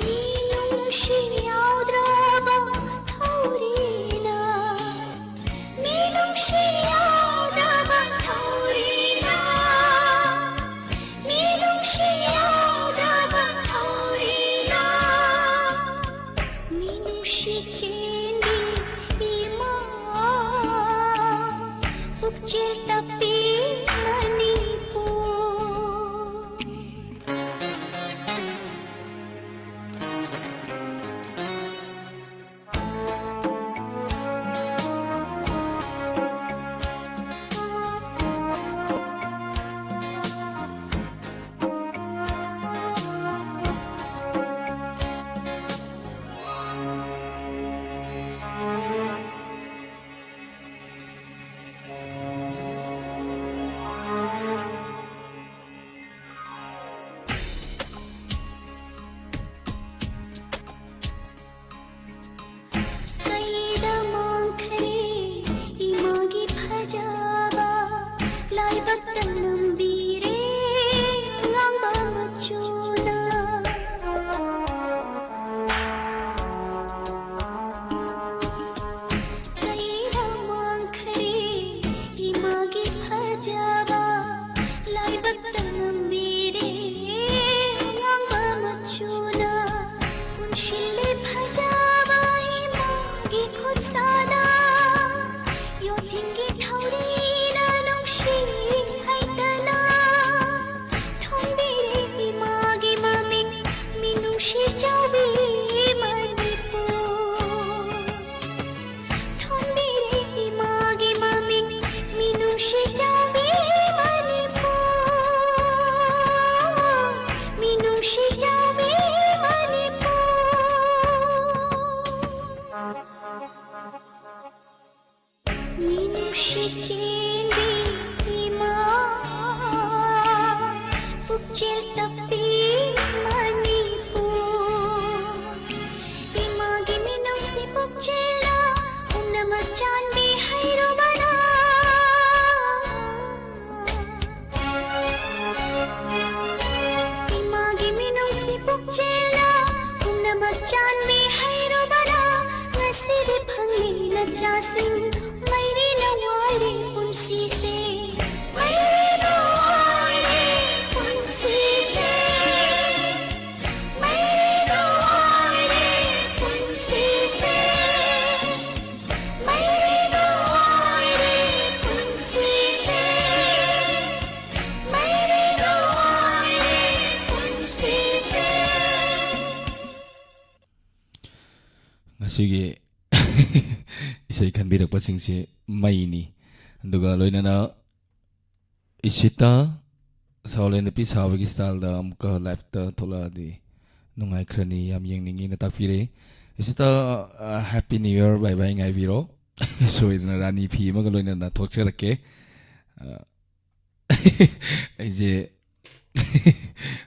ꯃꯤꯅꯨꯡꯁꯤ ꯌꯥꯎꯗ꯭ꯔꯕ ꯊꯧꯔꯤꯅ, ꯃꯤꯅꯨꯡꯁꯤ ꯌꯥꯎꯗ꯭ꯔꯕ ꯊꯧꯔꯤꯅ ꯆꯦꯜꯇꯞꯄꯤ ꯃꯅꯤꯄꯨꯔ꯫ ꯏꯃꯥꯒꯤ ꯃꯤꯅꯨꯡꯁꯤ ꯄꯨꯛꯆꯦꯜꯗ ꯄꯨꯝꯅꯃꯛ ꯆꯥꯟꯕꯤ ꯍꯩꯔꯨꯕꯅ꯫ ꯏꯃꯥꯒꯤ ꯃꯤꯅꯨꯡꯁꯤ ꯄꯨꯛꯆꯦꯜꯗ ꯄꯨꯝꯅꯃꯛ ꯆꯥꯟꯕꯤ ꯍꯩꯔꯨꯕꯅ꯫ ꯉꯁꯤꯗꯤ ꯐꯪꯂꯦ ꯅꯆꯥꯁꯤꯡ, ꯃꯩꯔꯤꯅ ꯋꯥꯔꯦ ꯄꯨꯟꯁꯤꯁꯦ꯫ ꯃꯩꯔꯤꯅ ꯋꯥꯔꯦ ꯄꯨꯟꯁꯤꯁꯦ꯫ ꯃꯩꯔꯤꯅ ꯋꯥꯔꯦ ꯄꯨꯟꯁꯤꯁꯦ꯫ ꯃꯩꯔꯤꯅ ꯋꯥꯔꯦ ꯄꯨꯟꯁꯤꯁꯦ꯫ ꯃꯩꯔꯤꯅ ꯋꯥꯔꯦ ꯄꯨꯟꯁꯤꯁꯦ꯫ ꯉꯁꯤꯒꯤ ꯏꯁꯩ ꯈꯟꯕꯤꯔꯛꯄꯁꯤꯡꯁꯤ ꯃꯩꯅꯤ꯫ ꯑꯗꯨꯒ ꯂꯣꯏꯅꯅ ꯏꯁꯤꯇꯥ ꯁꯥꯎꯂꯦꯟ ꯅꯨꯄꯤ ꯁꯥꯕꯒꯤ ꯁ꯭ꯇꯥꯏꯜꯗ ꯑꯃꯨꯛꯀ ꯂꯥꯏꯞꯇ ꯊꯣꯛꯂꯛꯑꯗꯤ ꯅꯨꯡꯉꯥꯏꯈ꯭ꯔꯅꯤ, ꯌꯥꯝ ꯌꯦꯡꯅꯤꯡꯉꯤꯅ ꯇꯥꯛꯄꯤꯔꯛꯏ꯫ ꯏꯁꯤꯇꯥ, ꯑ, Happy New Year, bye bye ꯉꯥꯏꯕꯤꯔꯣ꯫ ꯁꯣꯏꯗꯅ ꯔꯥꯅꯤ ꯐꯤ ꯑꯃꯒ ꯂꯣꯏꯅꯅ ꯊꯣꯛꯆꯔꯛꯀꯦ꯫ ꯑ, ꯑꯩꯁꯦ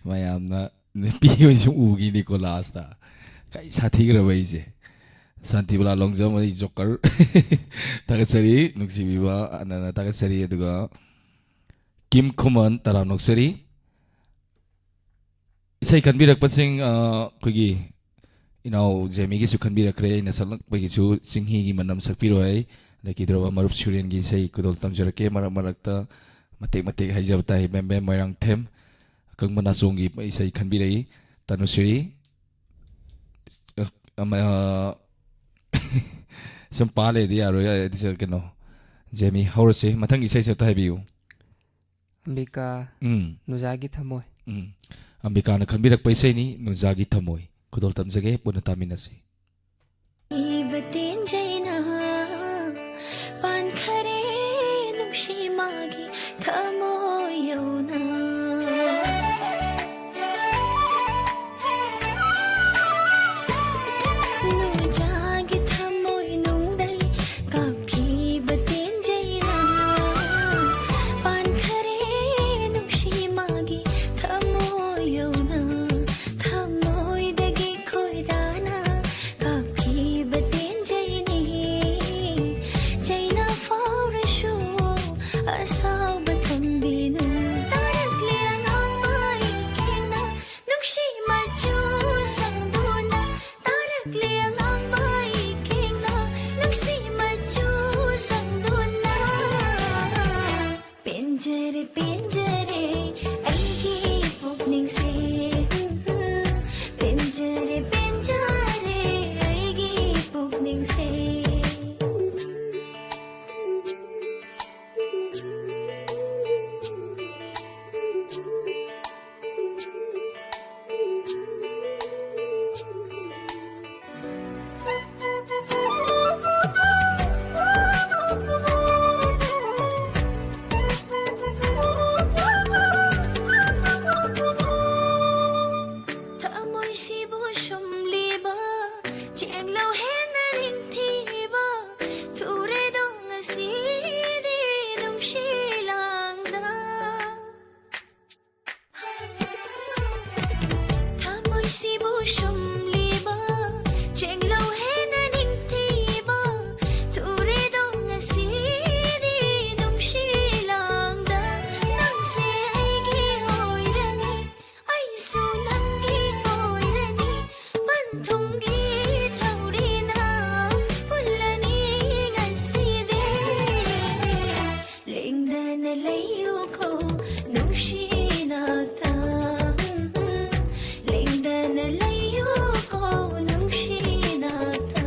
ꯃꯌꯥꯝꯅ ꯅꯨꯄꯤ ꯑꯣꯏꯅ ꯁꯨꯝ ꯎꯈꯤꯅꯤꯀꯣ ꯂꯥꯁꯇ꯫ ꯀꯩ ꯁꯥꯊꯤꯈ꯭ꯔꯕ ꯑꯩꯁꯦ꯫ ꯁꯥꯟꯇꯤꯕꯂꯥ ꯂꯣꯡꯖꯝ, ꯑꯩ ꯖꯣꯀꯔ꯫ ꯊꯥꯒꯠꯆꯔꯤ꯫ ꯅꯨꯡꯁꯤꯕꯤꯕ ꯑꯅꯅ ꯊꯥꯒꯠꯆꯔꯤ꯫ ꯑꯗꯨꯒ ꯀꯤꯝ ꯈꯨꯃꯟ, ꯇꯔꯥꯝ ꯅꯣꯛꯆꯔꯤ꯫ ꯏꯁꯩ ꯈꯟꯕꯤꯔꯛꯄꯁꯤꯡ, ꯑ, ꯑꯩꯈꯣꯏꯒꯤ ꯏꯅꯥꯎ ꯖꯦꯃꯤꯒꯤꯁꯨ ꯈꯟꯕꯤꯔꯛꯈ꯭ꯔꯦ, ꯑꯩꯅ ꯁꯛꯂꯛꯄꯒꯤꯁꯨ ꯆꯤꯡꯍꯤꯒꯤ ꯃꯅꯝ ꯁꯛꯄꯤꯔꯣ ꯍꯥꯏ꯫ ꯂꯩꯈꯤꯗ꯭ꯔꯕ ꯃꯔꯨꯞ ꯁꯨꯔꯦꯟꯒꯤ ꯏꯁꯩ ꯈꯨꯗꯣꯜ ꯇꯝꯖꯔꯛꯀꯦ꯫ ꯃꯔꯛ ꯃꯔꯛꯇ ꯃꯇꯦꯛ ꯃꯇꯦꯛ ꯍꯥꯏꯖꯕ ꯇꯥꯏ꯫ ꯕꯦꯝ ꯕꯦꯝ ꯃꯣꯏꯔꯥꯡꯊꯦꯝ, ꯑꯀꯪꯕ ꯅꯥꯆꯣꯡꯒꯤ ꯏꯁꯩ ꯈꯟꯕꯤꯔꯛꯏ꯫ ꯇꯅꯨꯁ꯭ꯔꯤ, ꯑ, ꯑꯃ, ꯑ, ꯁꯨꯝ ꯄꯥ ꯂꯩꯔꯗꯤ ꯌꯥꯔꯣꯏ꯫ ꯑꯗꯨꯁꯨ ꯀꯩꯅꯣ, ꯖꯦꯃꯤ, ꯍꯧꯔꯁꯤ꯫ ꯃꯊꯪꯒꯤ ꯏꯁꯩꯁꯦ ꯑꯝꯇ ꯍꯥꯏꯕꯤꯌꯨ꯫ ꯑꯝꯕꯤꯀꯥ, ꯎꯝ꯫ ꯅꯨꯖꯥꯒꯤ ꯊꯃꯣꯏ꯫ ꯎꯝ꯫ ꯑꯝꯕꯤꯀꯥꯅ ꯈꯟꯕꯤꯔꯛꯄ ꯏꯁꯩꯅꯤ, ꯅꯨꯖꯥꯒꯤ ꯊꯃꯣꯏ꯫ ꯈꯨꯗꯣꯜ ꯇꯝꯖꯒꯦ, ꯄꯨꯟꯅ ꯇꯥꯃꯤꯟꯅꯁꯤ꯫ ꯏꯕ ꯇꯦꯟꯖꯩꯅ ꯄꯥꯟꯈꯔꯦ ꯅꯨꯡꯁꯤ ꯃꯥꯒꯤ ꯊꯃꯣꯏ ꯌꯧꯅ꯫ ꯅꯨꯖꯥꯒꯤ ꯊꯃꯣꯏ ꯅꯨꯡꯗꯩ ꯀꯥꯞꯈꯤꯕ ꯇꯦꯟꯖꯩꯅ ꯄꯥꯟꯈꯔꯦ ꯅꯨꯡꯁꯤ ꯃꯥꯒꯤ ꯊꯃꯣꯏ ꯅꯪꯒꯤ ꯑꯣꯏꯔꯅꯤ ꯄꯟꯊꯨꯡꯒꯤ ꯊꯧꯔꯤꯅ ꯄꯨꯜꯂꯅꯤ ꯉꯁꯤꯗꯤ꯫ ꯂꯦꯡꯗꯅ ꯂꯩꯌꯨꯀꯣ ꯅꯨꯡꯁꯤ ꯅꯥꯛꯇ꯫ ꯂꯦꯡꯗꯅ ꯂꯩꯌꯨꯀꯣ ꯅꯨꯡꯁꯤ ꯅꯥꯛꯇ꯫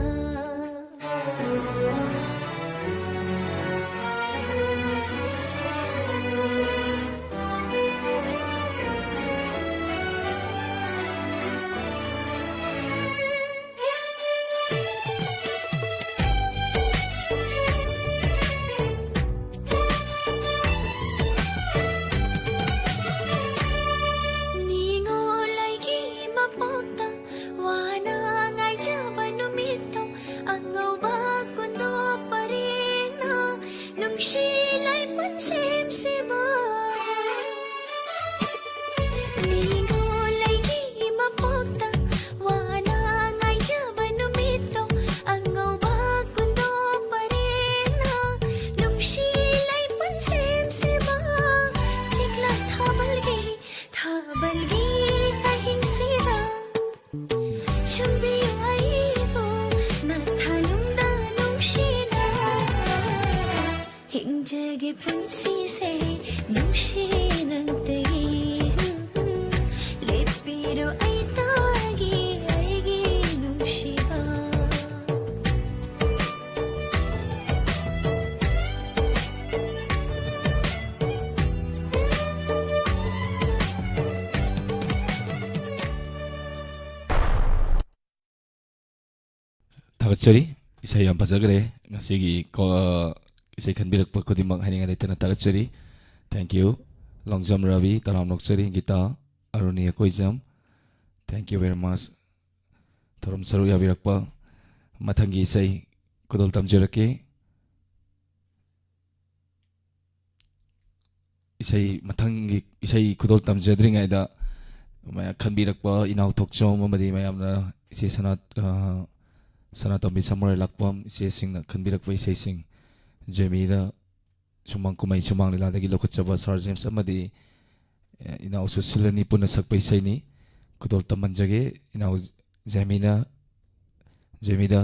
ꯅꯤꯉꯣꯜ ꯑꯩꯒꯤ ꯃꯄꯣꯛꯇ ꯋꯥꯅ ꯉꯥꯏꯖꯕ ꯅꯨꯃꯤꯠꯇꯣ ꯑꯉꯧꯕ ꯀꯨꯟꯗꯣ ꯄꯔꯦꯡꯅ ꯅꯨꯡꯁꯤ ꯂꯩꯄꯨꯟ ꯁꯦꯝꯁꯤꯕ꯫ ꯅꯤꯉꯣꯜ ꯑꯩꯒꯤ ꯃꯄꯣꯛꯇ ꯋꯥꯅ ꯉꯥꯏꯖꯕ ꯅꯨꯃꯤꯠꯇꯣ ꯑꯉꯧꯕ ꯀꯨꯟꯗꯣ ꯄꯔꯦꯡꯅ ꯅꯨꯡꯁꯤ ꯂꯩꯄꯨꯟ ꯁꯦꯝꯁꯤꯕ꯫ ꯆꯤꯛꯂꯥ ꯊꯥꯕꯜꯒꯤ ꯊꯥꯕꯜꯒꯤ ꯑꯍꯤꯡꯁꯤꯗ ꯁꯨꯝꯕꯤꯌꯨ ꯑꯩꯕꯨ ꯅꯊꯥꯅꯨꯡꯗ ꯅꯨꯡꯁꯤꯅ꯫ ꯍꯤꯡꯖꯒꯦ ꯄꯨꯟꯁꯤꯁꯦ ꯅꯨꯡꯁꯤ ꯅꯪꯇꯒꯤ꯫ ꯂꯦꯞꯄꯤꯔꯣ ꯑꯩꯇꯒꯤ ꯑꯩꯒꯤ ꯅꯨꯡꯁꯤꯕ꯫ ꯊꯥꯒꯠꯆꯔꯤ꯫ ꯏꯁꯩ ꯌꯥꯝ ꯐꯖꯈ꯭ꯔꯦ꯫ ꯉꯁꯤꯒꯤ ꯀꯣ-, ꯏꯁꯩ ꯈꯟꯕꯤꯔꯛꯄ ꯈꯨꯗꯤꯡꯃꯛ ꯍꯥꯏꯅꯤꯡꯉꯥꯏ ꯂꯩꯇꯅ ꯊꯥꯒꯠꯆꯔꯤ꯫ Thank you꯫ ꯂꯣꯡꯖꯝ ꯔꯕꯤ, ꯇꯔꯥꯝ ꯅꯣꯛꯆꯔꯤ꯫ Gita, Aruni Akoijam, thank you very much꯫ ꯊꯧꯔꯝ ꯁꯔꯨꯛ ꯌꯥꯕꯤꯔꯛꯄ꯫ ꯃꯊꯪꯒꯤ ꯏꯁꯩ ꯈꯨꯗꯣꯜ ꯇꯝꯖꯔꯛꯀꯦ꯫ ꯏꯁꯩ ꯃꯊꯪꯒꯤ ꯏꯁꯩ ꯈꯨꯗꯣꯜ ꯇꯝꯖꯗ꯭ꯔꯤꯉꯩꯗ ꯃꯌꯥꯝ ꯈꯟꯕꯤꯔꯛꯄ ꯏꯅꯥꯎ ꯊꯣꯛꯆꯣꯝ ꯑꯃꯗꯤ ꯃꯌꯥꯝꯅ ꯏꯆꯦ ꯁꯅꯥ-, ꯑ, ꯁꯅꯥꯇꯣꯝꯕꯤ ꯁꯃꯨꯔꯥꯏ ꯂꯥꯛꯄꯝ ꯏꯆꯦꯁꯤꯡꯅ ꯈꯟꯕꯤꯔꯛꯄ ꯏꯁꯩꯁꯤꯡ, ꯖꯦꯃꯤꯗ ꯁꯨꯃꯥꯡ ꯀꯨꯝꯍꯩ ꯁꯨꯃꯥꯡ ꯂꯤꯂꯥꯗꯒꯤ ꯂꯧꯈꯠꯆꯕ ꯁꯥꯔ ꯖꯦꯝꯁ ꯑꯃꯗꯤ ꯑꯦ, ꯏꯅꯥꯎ ꯁꯨꯁꯤꯜ ꯑꯅꯤ ꯄꯨꯟꯅ ꯁꯛꯄ ꯏꯁꯩꯅꯤ꯫ ꯈꯨꯗꯣꯜ ꯇꯝꯍꯟꯖꯒꯦ ꯏꯅꯥꯎ ꯖꯦꯃꯤꯅ, ꯖꯦꯃꯤꯗ꯫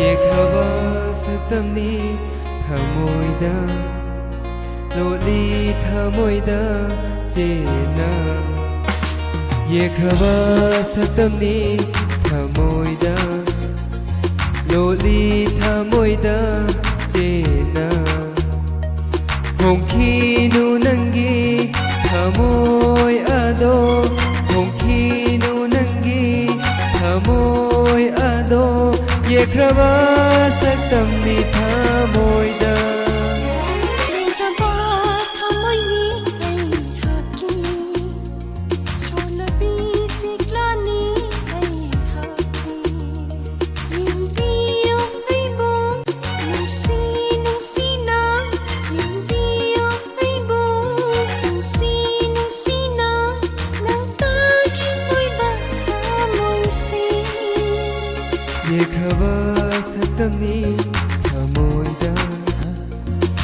ꯌꯦꯛꯈ꯭ꯔꯕ ꯁꯛꯇꯝꯅꯤ ꯊꯃꯣꯏꯗ, ꯂꯣꯠꯂꯤ ꯊꯃꯣꯏꯗ ꯆꯦꯠꯅ꯫ ꯌꯦꯛꯈ꯭ꯔꯕ ꯁꯛꯇꯝꯅꯤ ꯊꯃꯣꯏꯗ, ꯂꯣꯠꯂꯤ ꯊꯃꯣꯏꯗ ꯆꯦꯠꯅ꯫ ꯍꯣꯡꯈꯤꯅꯨ ꯅꯪꯒꯤ ꯊꯃꯣꯏ ꯑꯗꯣ, ꯍꯣꯡꯈꯤꯅꯨ ꯅꯪꯒꯤ ꯊꯃꯣꯏ ꯑꯗꯣ, ꯌꯦꯛꯈ꯭ꯔꯕ ꯁꯛꯇꯝꯅꯤ ꯊꯃꯣꯏꯗ꯫ ꯂꯦꯡꯗ꯭ꯔꯕ ꯊꯃꯣꯏꯅꯤ ꯑꯩꯍꯥꯛꯀꯤ, ꯁꯣꯟꯅꯕꯤ ꯁꯤꯛꯂꯥꯅꯤ ꯑꯩꯍꯥꯛꯀꯤ꯫ ꯌꯦꯡꯕꯤꯌꯨ ꯑꯩꯕꯨ, ꯅꯨꯡꯁꯤ ꯅꯨꯡꯁꯤꯅ ꯌꯦꯡꯕꯤꯌꯨ ꯑꯩꯕꯨ, ꯅꯨꯡꯁꯤ ꯅꯨꯡꯁꯤꯅ ꯅꯪ ꯇꯥꯈꯤꯕ ꯊꯃꯣꯏꯁꯤ꯫ ꯌꯦꯛꯈ꯭ꯔꯕ ꯁꯛꯇꯝꯅꯤ ꯊꯃꯣꯏꯗ꯫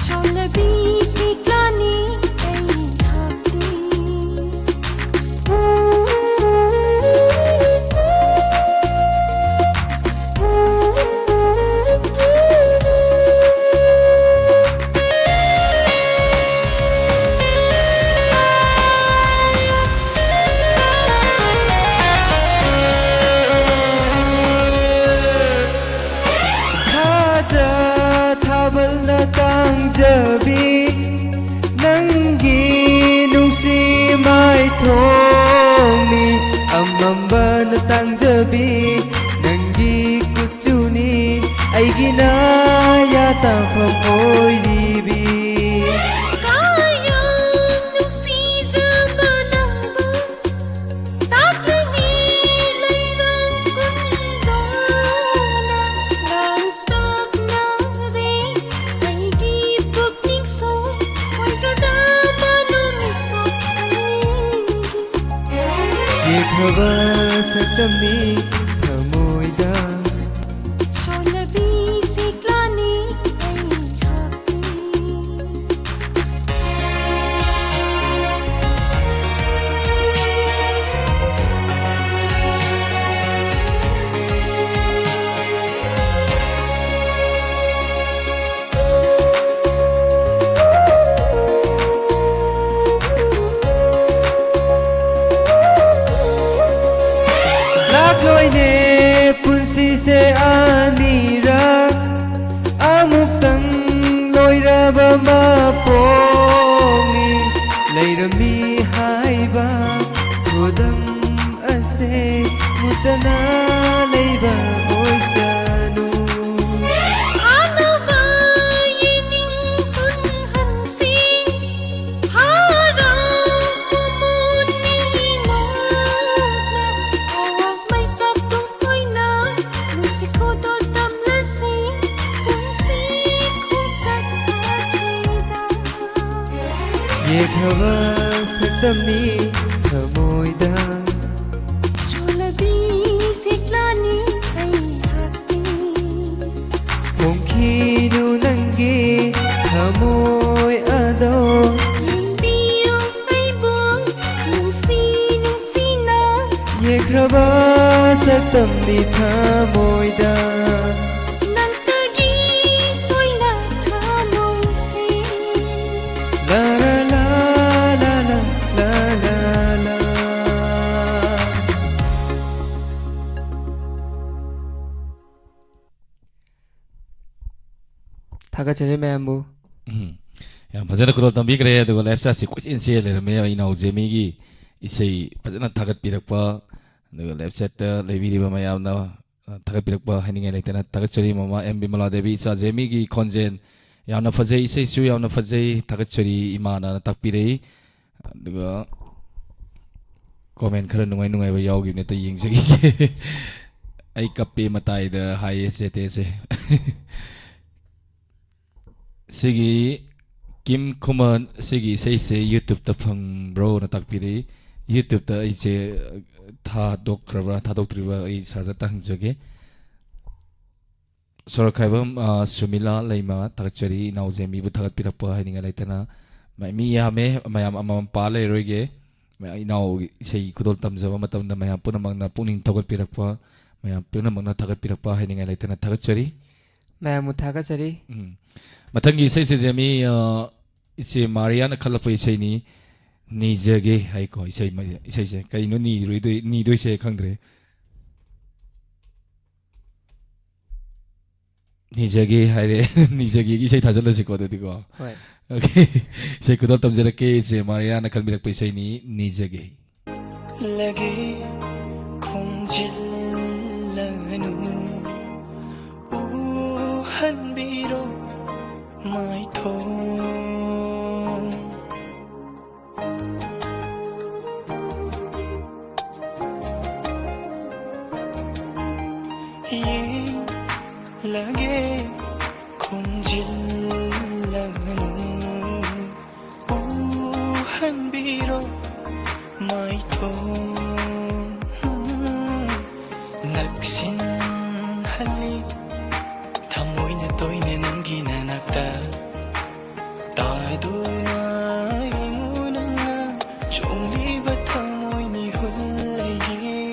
ꯁꯣꯟꯅꯕꯤ ꯁꯤꯛꯂꯥꯅꯤ ꯑꯩꯍꯥꯛꯇꯤ꯫ ꯊꯥꯖ ꯊꯣꯡꯅꯤ ꯑꯃꯝꯕꯅ ꯇꯥꯡꯖꯕꯤ, ꯅꯪꯒꯤ ꯀꯨꯆꯨꯅꯤ ꯑꯩꯒꯤ ꯅꯥꯌꯥ ꯇꯥꯐꯝ ꯑꯣꯏꯔꯤꯕꯤ꯫ ꯀꯌꯥꯝ ꯅꯨꯡꯁꯤꯖꯕ ꯅꯪꯕꯨ ꯇꯥꯛꯂꯤꯉꯩ ꯂꯩꯔꯝ ꯀꯨꯝꯗꯧꯅ ꯂꯥꯡꯇꯛꯅꯔꯦ ꯑꯩꯒꯤ ꯄꯨꯛꯅꯤꯡꯁꯨ꯫ ꯑꯣꯏꯒꯗꯕ ꯅꯨꯃꯤꯠꯇꯣ ꯌꯦꯡꯒꯦ꯫ ꯌꯦꯛꯈ꯭ꯔꯕ ꯁꯛꯇꯝꯅꯤ ꯊꯃꯣꯏꯗ꯫ ꯁꯣꯜꯂꯕꯤ ꯁꯤꯛꯂꯥꯅꯤ ꯑꯩꯍꯥꯛꯀꯤ꯫ ꯂꯥꯛꯂꯣꯏꯅꯦ ꯄꯨꯟꯁꯤꯁꯦ ꯑꯅꯤꯔꯛ, ꯑꯃꯨꯛꯇꯪ ꯂꯣꯏꯔꯕ ꯃꯄꯣꯛꯅꯤ꯫ ꯂꯩꯔꯝꯃꯤ ꯍꯥꯏꯕ ꯈꯨꯗꯝ ꯑꯁꯦ ꯃꯨꯠꯇꯅ ꯂꯩꯕ ꯑꯣꯏꯁꯅꯨ꯫ ꯑꯅꯧꯕ ꯌꯦꯅꯤꯡ ꯄꯨꯟꯍꯟꯁꯤ, ꯍꯔꯥꯎ ꯃꯃꯣꯟ ꯃꯤꯃꯣꯟꯅ, ꯑꯋꯥꯡ ꯃꯩꯁꯥ ꯇꯨꯡ ꯑꯣꯏꯅ ꯅꯨꯡꯁꯤ ꯈꯨꯗꯣꯜ ꯇꯝꯂꯁꯤ, ꯄꯨꯟꯁꯤ ꯈꯣꯡꯆꯠ ꯑꯁꯤꯗ꯫ ꯌꯦꯛꯈ꯭ꯔꯕ ꯁꯛꯇꯝꯅꯤ ꯊꯃꯣꯏꯗ꯫ ꯁꯣꯜꯂꯕꯤ ꯁꯤꯛꯂꯥꯅꯤ ꯑꯩꯍꯥꯛꯀꯤ꯫ ꯍꯣꯡꯈꯤꯅꯨ ꯅꯪꯒꯤ ꯊꯃꯣꯏ ꯑꯗꯣ꯫ ꯌꯦꯡꯕꯤꯌꯨ ꯑꯩꯕꯨ ꯅꯨꯡꯁꯤ ꯅꯨꯡꯁꯤꯅ꯫ ꯌꯦꯛꯈ꯭ꯔꯕ ꯁꯛꯇꯝꯅꯤ ꯊꯃꯣꯏꯗ꯫ ꯅꯪꯇꯒꯤ ꯑꯣꯏꯅ ꯊꯃꯣꯏꯁꯦ꯫ ꯂꯥ ꯂꯥ ꯂꯥ ꯂꯥ ꯂꯥ ꯂꯥ ꯂꯥ꯫ ꯊꯥꯒꯠꯆꯔꯤ ꯃꯌꯥꯝꯕꯨ꯫ ꯎꯝ꯫ ꯌꯥꯝ ꯐꯖꯅ ꯈꯨꯗꯣꯜ ꯇꯝꯕꯤꯈ꯭ꯔꯦ꯫ ꯑꯗꯨꯒ ꯂꯥꯏꯐ ꯁꯥꯏꯠꯁꯤ ꯀꯣꯏꯆꯦꯟ ꯆꯦꯜ ꯂꯩꯔꯝꯃꯦ꯫ ꯏꯅꯥꯎ ꯖꯦꯃꯤꯒꯤ ꯏꯁꯩ ꯐꯖꯅ ꯊꯥꯒꯠꯄꯤꯔꯛꯄ, ꯑꯗꯨꯒ ꯂꯦꯞ ꯁꯥꯏꯠꯇ ꯂꯩꯕꯤꯔꯤꯕ ꯃꯌꯥꯝꯅ, ꯑ, ꯊꯥꯒꯠꯄꯤꯔꯛꯄ ꯍꯥꯏꯅꯤꯡꯉꯥꯏ ꯂꯩꯇꯅ ꯊꯥꯒꯠꯆꯔꯤ꯫ ꯃꯃꯥ ꯑꯦꯝ ꯕꯤꯃꯂꯥ ꯗꯦꯕꯤ, ꯏꯆꯥ ꯖꯦꯃꯤꯒꯤ ꯈꯣꯟꯖꯦꯜ ꯌꯥꯝꯅ ꯐꯖꯩ, ꯏꯁꯩꯁꯨ ꯌꯥꯝꯅ ꯐꯖꯩ, ꯊꯥꯒꯠꯆꯔꯤ, ꯏꯃꯥꯅ ꯇꯥꯛꯄꯤꯔꯛꯏ꯫ ꯑꯗꯨꯒ ꯀꯣꯃꯦꯟ ꯈꯔ ꯅꯨꯡꯉꯥꯏ ꯅꯨꯡꯉꯥꯏꯕ ꯌꯥꯎꯈꯤꯕꯅꯦ, ꯑꯇ ꯌꯦꯡꯖꯈꯤꯒꯦ꯫ "ꯑꯩ ꯀꯞꯄꯦ ꯃꯇꯥꯏꯗ" ꯍꯥꯏꯌꯦ ꯆꯦꯇꯦꯁꯦ꯫ ꯁꯤꯒꯤ ꯀꯤꯝ ꯈꯨꯃꯟ, ꯁꯤꯒꯤ ꯏꯁꯩꯁꯦ YouTube-ꯇ ꯐꯪꯕ꯭ꯔꯣꯅ ꯇꯥꯛꯄꯤꯔꯛꯏ꯫ YouTube-ꯇ ꯑꯩꯁꯦ ꯊꯥꯗꯣꯛꯈ꯭ꯔꯕ꯭ꯔꯥ ꯊꯥꯗꯣꯛꯇ꯭ꯔꯤꯕ꯭ꯔꯥ ꯑꯩ ꯁꯥꯔꯗ ꯍꯪꯖꯒꯦ꯫ ꯁꯣꯔꯣꯛꯈꯥꯏꯕꯝ, ꯑ, ꯁꯨꯃꯤꯂꯥ ꯂꯩꯃ, ꯊꯥꯒꯠꯆꯔꯤ꯫ ꯏꯅꯥꯎꯁꯦ ꯃꯤꯕꯨ ꯊꯥꯒꯠꯄꯤꯔꯛꯄ ꯍꯥꯏꯅꯤꯡꯉꯥꯏ ꯂꯩꯇꯅ ꯃ-, ꯃꯤ ꯌꯥꯝꯃꯦ, ꯃꯌꯥꯝ ꯑꯃꯃꯝ ꯄꯥ ꯂꯩꯔꯣꯏꯒꯦ꯫ ꯃ-, ꯏꯅꯥꯎ ꯏꯁꯩ ꯈꯨꯗꯣꯜ ꯇꯝꯖꯕ ꯃꯇꯝꯗ ꯃꯌꯥꯝ ꯄꯨꯝꯅꯃꯛꯅ ꯄꯨꯛꯅꯤꯡ ꯊꯧꯒꯠꯄꯤꯔꯛꯄ, ꯃꯌꯥꯝ ꯄꯨꯝꯅꯃꯛꯅ ꯊꯥꯒꯠꯄꯤꯔꯛꯄ ꯍꯥꯏꯅꯤꯡꯉꯥꯏ ꯂꯩꯇꯅ ꯊꯥꯒꯠꯆꯔꯤ꯫ ꯃꯌꯥꯝꯕꯨ ꯊꯥꯒꯠꯆꯔꯤ꯫ ꯎꯝ꯫ ꯃꯊꯪꯒꯤ ꯏꯁꯩꯁꯦ ꯖꯦꯃꯤ, ꯑ, ꯏꯆꯦ ꯃꯥꯔꯤꯌꯥꯅ ꯈꯜꯂꯛꯄ ꯏꯁꯩꯅꯤ, "ꯅꯤꯖꯒꯦ" ꯍꯥꯏꯀꯣ, ꯏꯁꯩ ꯃ-, ꯏꯁꯩꯁꯦ꯫ ꯀꯩꯅꯣ ꯅꯤꯔꯣꯏꯗꯣꯏ-, ꯅꯤꯗꯣꯏꯁꯦ ꯈꯪꯗ꯭ꯔꯦ꯫ "ꯅꯤꯖꯒꯦ" ꯍꯥꯏꯔꯦ꯫ "ꯅꯤꯖꯒꯦꯒꯤ" ꯏꯁꯩ ꯊꯥꯖꯤꯜꯂꯁꯤꯀꯣ, ꯑꯗꯨꯗꯤꯀꯣ꯫ ꯍꯣꯏ꯫ Okay꯫ ꯏꯁꯩ ꯈꯨꯗꯣꯜ ꯇꯝꯖꯔꯛꯀꯦ, ꯏꯆꯦ ꯃꯥꯔꯤꯌꯥꯅ ꯈꯟꯕꯤꯔꯛꯄ ꯏꯁꯩꯅꯤ, "ꯅꯤꯖꯒꯦ"꯫ ꯂꯒꯦ ꯈꯣꯡꯖꯤꯜꯂꯅꯨ, ꯎꯍꯟꯕꯤꯔꯣ ꯃꯥꯏꯊꯣꯡ꯫ ꯌꯦꯡꯂꯒꯦ ꯈꯣꯡꯖꯤꯜꯂꯒꯅꯨ, ꯎꯍꯟꯕꯤꯔꯣ ꯃꯥꯏꯊꯣꯡ꯫ ꯅꯛꯁꯤꯟꯍꯜꯂꯤ ꯊꯃꯣꯏꯅ ꯇꯣꯏꯅ ꯅꯪꯒꯤ ꯅꯅꯥꯛꯇ꯫ ꯇꯥꯗꯨꯅ ꯌꯦꯡꯉꯨ ꯅꯪꯅ ꯆꯣꯡꯂꯤꯕ ꯊꯃꯣꯏ ꯃꯤꯍꯨꯜ ꯑꯩꯒꯤ꯫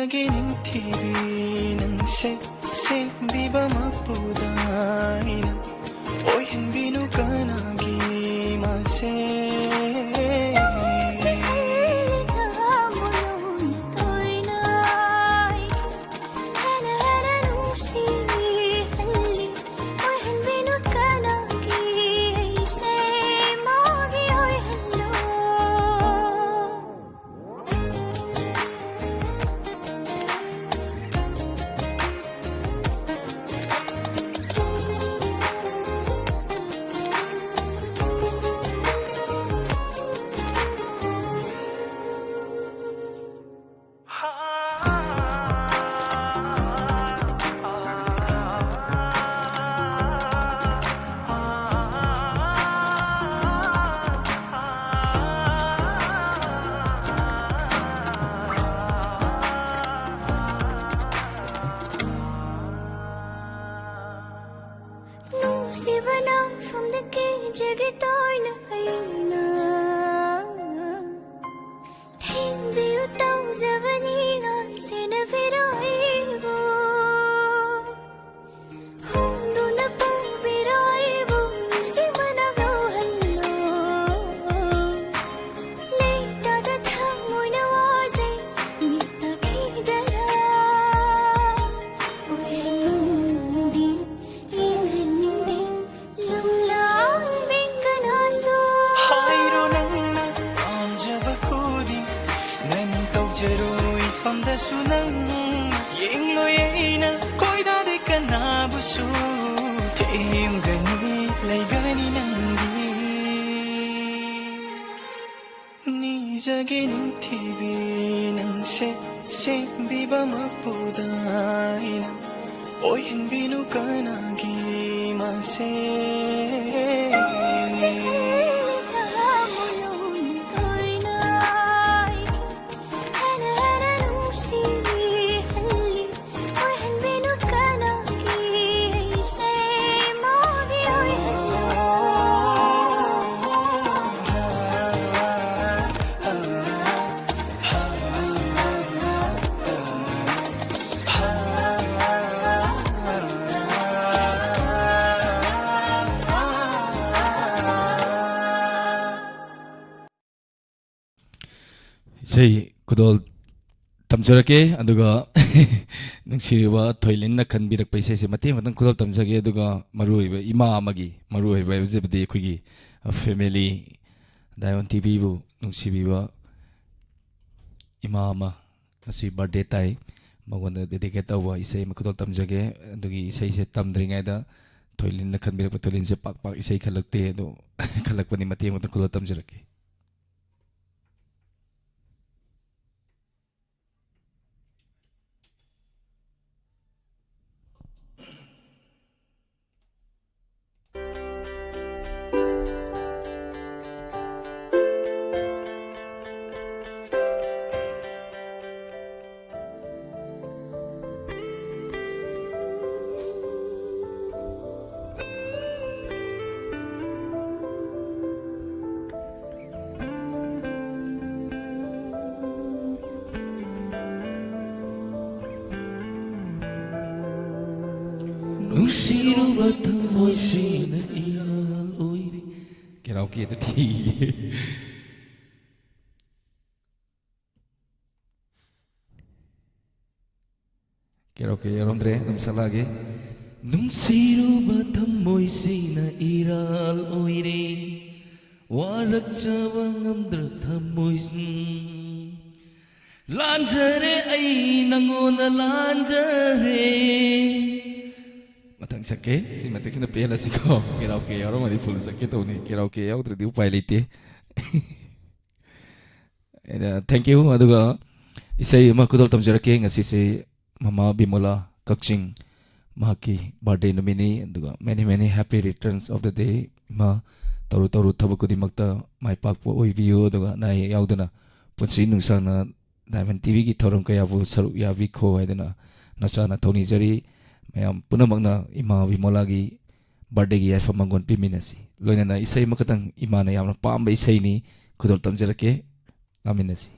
ꯅꯤꯡꯊꯤꯕꯤ ꯅꯪꯁꯦ ꯁꯦꯝꯕꯤꯕ ꯃꯄꯨꯗ ꯑꯩꯅ ꯑꯣꯏꯍꯟꯕꯤꯅꯨ ꯀꯅꯥꯒꯤ ꯃꯁꯦ꯫ ꯅꯨꯡꯁꯤꯕꯅ ꯐꯝꯗ ꯀꯦꯟꯖꯒꯦ ꯇꯣꯏꯅ ꯑꯩꯅ꯫ ꯊꯦꯝꯕꯤꯌꯨ ꯇꯧꯖꯕꯅꯤ ꯉꯥꯏꯁꯦꯟꯅꯕꯤꯔꯣ ꯑꯩꯕꯨ꯫ ꯍꯣꯡꯗꯨꯅ ꯄꯨꯕꯤꯔꯣ ꯑꯩꯕꯨ ꯅꯨꯡꯁꯤꯕꯅ ꯉꯧꯍꯜꯂꯣ꯫ ꯂꯩꯇꯥꯗ ꯊꯃꯣꯏꯅ ꯋꯥꯖꯩ ꯃꯤꯠꯇ ꯈꯤꯗꯔ꯫ ꯎꯍꯟꯅꯤꯡꯗꯦ, ꯌꯦꯡꯍꯟꯅꯤꯡꯗꯦ, ꯂꯝꯂꯥꯟꯕꯤ ꯀꯅꯥꯁꯨ꯫ ꯍꯥꯏꯔꯣ ꯅꯪꯅ ꯄꯥꯝꯖꯕ ꯈꯨꯗꯤꯡ ꯅꯪ ꯇꯧꯖꯔꯣ ꯏꯐꯝꯗꯁꯨ ꯅꯪ ꯌꯦꯡꯂꯣꯏ ꯑꯩꯅ ꯀꯣꯏꯗꯥꯗꯦ ꯀꯅꯥꯕꯨꯁꯨ ꯊꯦꯝꯒꯅꯤ ꯂꯩꯒꯅꯤ ꯅꯪꯒꯤ ꯅꯤꯖꯒꯦ ꯅꯤꯡꯊꯤꯕꯤ ꯅꯪꯁꯦ ꯁꯦꯝꯕꯤꯕ ꯃꯄꯨꯗ ꯑꯩꯅ ꯑꯣꯏꯍꯟꯕꯤꯅꯨ ꯀꯅꯥꯒꯤ ꯃꯁꯦ꯫ ꯏꯁꯩ ꯈꯨꯗꯣꯜ ꯇꯝꯖꯔꯛꯀꯦ꯫ ꯑꯗꯨꯒ ꯅꯨꯡꯁꯤꯔꯤꯕ ꯊꯣꯏꯂꯤꯟꯅ ꯈꯟꯕꯤꯔꯛꯄ ꯏꯁꯩꯁꯦ ꯃꯇꯦꯛ ꯑꯃꯇꯪ ꯈꯨꯗꯣꯜ ꯇꯝꯖꯒꯦ꯫ ꯑꯗꯨꯒ ꯃꯔꯨꯑꯣꯏꯕ ꯏꯃꯥ ꯑꯃꯒꯤ ꯃꯔꯨꯑꯣꯏꯕ ꯍꯥꯏꯕꯁꯤꯕꯨꯗꯤ ꯑꯩꯈꯣꯏꯒꯤ ꯐꯦꯃꯤꯂꯤ, ꯗꯥꯏꯃꯟ ꯇꯤꯚꯤꯕꯨ ꯅꯨꯡꯁꯤꯕꯤꯕ ꯏꯃꯥ ꯑꯃ ꯉꯁꯤ ꯕꯥꯔꯗꯦ ꯇꯥꯏ, ꯃꯉꯣꯟꯗ ꯗꯦꯗꯤꯀꯦꯠ ꯇꯧꯕ ꯏꯁꯩ ꯑꯃ ꯈꯨꯗꯣꯜ ꯇꯝꯖꯒꯦ꯫ ꯑꯗꯨꯒꯤ ꯏꯁꯩꯁꯦ ꯇꯝꯗ꯭ꯔꯤꯉꯩꯗ ꯊꯣꯏꯂꯤꯟꯅ ꯈꯟꯕꯤꯔꯛꯄ, ꯊꯣꯏꯂꯤꯟꯁꯦ ꯄꯥꯛ ꯄꯥꯛ ꯏꯁꯩ ꯈꯜꯂꯛꯇꯦ, ꯑꯗꯣ ꯈꯜꯂꯛꯄꯅꯤ, ꯃꯇꯦꯛ ꯑꯃꯇ ꯈꯨꯗꯣꯜ ꯇꯝꯖꯔꯛꯀꯦ꯫ ꯅꯨꯡꯁꯤꯔꯨꯕ ꯊꯃꯣꯏꯁꯤꯅ ꯏꯔꯥꯜ ꯑꯣꯏꯔꯦ꯫ ꯀꯦꯔꯥꯎꯀꯦꯗ ꯊꯤꯒꯦ꯫ ꯀꯦꯔꯥꯎꯀꯦ ꯌꯥꯎꯔꯝꯗ꯭ꯔꯦ, ꯑꯗꯨꯝ ꯁꯛꯂꯛꯑꯒꯦ꯫ ꯅꯨꯡꯁꯤꯔꯨꯕ ꯊꯃꯣꯏꯁꯤꯅ ꯏꯔꯥꯜ ꯑꯣꯏꯔꯦ, ꯋꯥꯔꯛꯆꯕ ꯉꯝꯗ꯭ꯔ ꯊꯃꯣꯏ, ꯎꯝ꯫ ꯂꯥꯟꯖꯔꯦ, ꯑꯩ ꯅꯉꯣꯟꯗ ꯂꯥꯟꯖꯔꯦ꯫ ꯃꯊꯪ ꯁꯛꯀꯦ꯫ ꯁꯤ ꯃꯇꯦꯛꯁꯤꯅ ꯄꯦꯜꯂꯁꯤꯀꯣ꯫ ꯀꯦꯔꯥꯎꯀꯦ ꯌꯥꯎꯔꯝꯃꯗꯤ ꯐꯨꯜ ꯁꯛꯀꯦ ꯇꯧꯅꯤ꯫ ꯀꯦꯔꯥꯎꯀꯦ ꯌꯥꯎꯗ꯭ꯔꯗꯤ ꯎꯄꯥꯏ ꯂꯩꯇꯦ꯫ ꯑꯩꯅ thank you꯫ ꯑꯗꯨꯒ ꯏꯁꯩ ꯑꯃ ꯈꯨꯗꯣꯜ ꯇꯝꯖꯔꯛꯀꯦ꯫ ꯉꯁꯤꯁꯦ ꯃꯃꯥ ꯕꯤꯃꯣꯂꯥ ꯀꯛꯆꯤꯡ, ꯃꯍꯥꯛꯀꯤ ꯕꯥꯔꯗꯦ ꯅꯨꯃꯤꯠꯅꯤ꯫ ꯑꯗꯨꯒ many many happy returns of the day꯫ ꯏꯃꯥ, ꯇꯧꯔꯨ ꯇꯧꯔꯨ ꯊꯕꯛ ꯈꯨꯗꯤꯡꯃꯛꯇ ꯃꯥꯏ ꯄꯥꯛꯄ ꯑꯣꯏꯕꯤꯌꯨ꯫ ꯑꯗꯨꯒ ꯑꯅꯥ ꯑꯌꯦꯛ ꯌꯥꯎꯗꯅ ꯄꯨꯟꯁꯤ ꯅꯨꯡꯁꯥꯡꯅ ꯗꯥꯏꯃꯟ ꯇꯤꯚꯤꯒꯤ ꯊꯧꯔꯝ ꯀꯌꯥꯕꯨ ꯁꯔꯨꯛ ꯌꯥꯕꯤꯈꯣ ꯍꯥꯏꯗꯨꯅ ꯅꯆꯥꯅ ꯊꯧꯅꯤꯖꯔꯤ꯫ ꯃꯌꯥꯝ ꯄꯨꯝꯅꯃꯛꯅ ꯏꯃꯥ ꯕꯤꯃꯣꯂꯥꯒꯤ ꯕꯥꯔꯗꯦꯒꯤ ꯌꯥꯏꯐ ꯃꯪꯒꯣꯜ ꯄꯤꯃꯤꯟꯅꯁꯤ꯫ ꯂꯣꯏꯅꯅ ꯏꯁꯩ ꯑꯃꯈꯛꯇꯪ, ꯏꯃꯥꯅ ꯌꯥꯝꯅ ꯄꯥꯝꯕ ꯏꯁꯩꯅꯤ, ꯈꯨꯗꯣꯜ ꯇꯝꯖꯔꯛꯀꯦ, ꯇꯥꯃꯤꯟꯅꯁꯤ꯫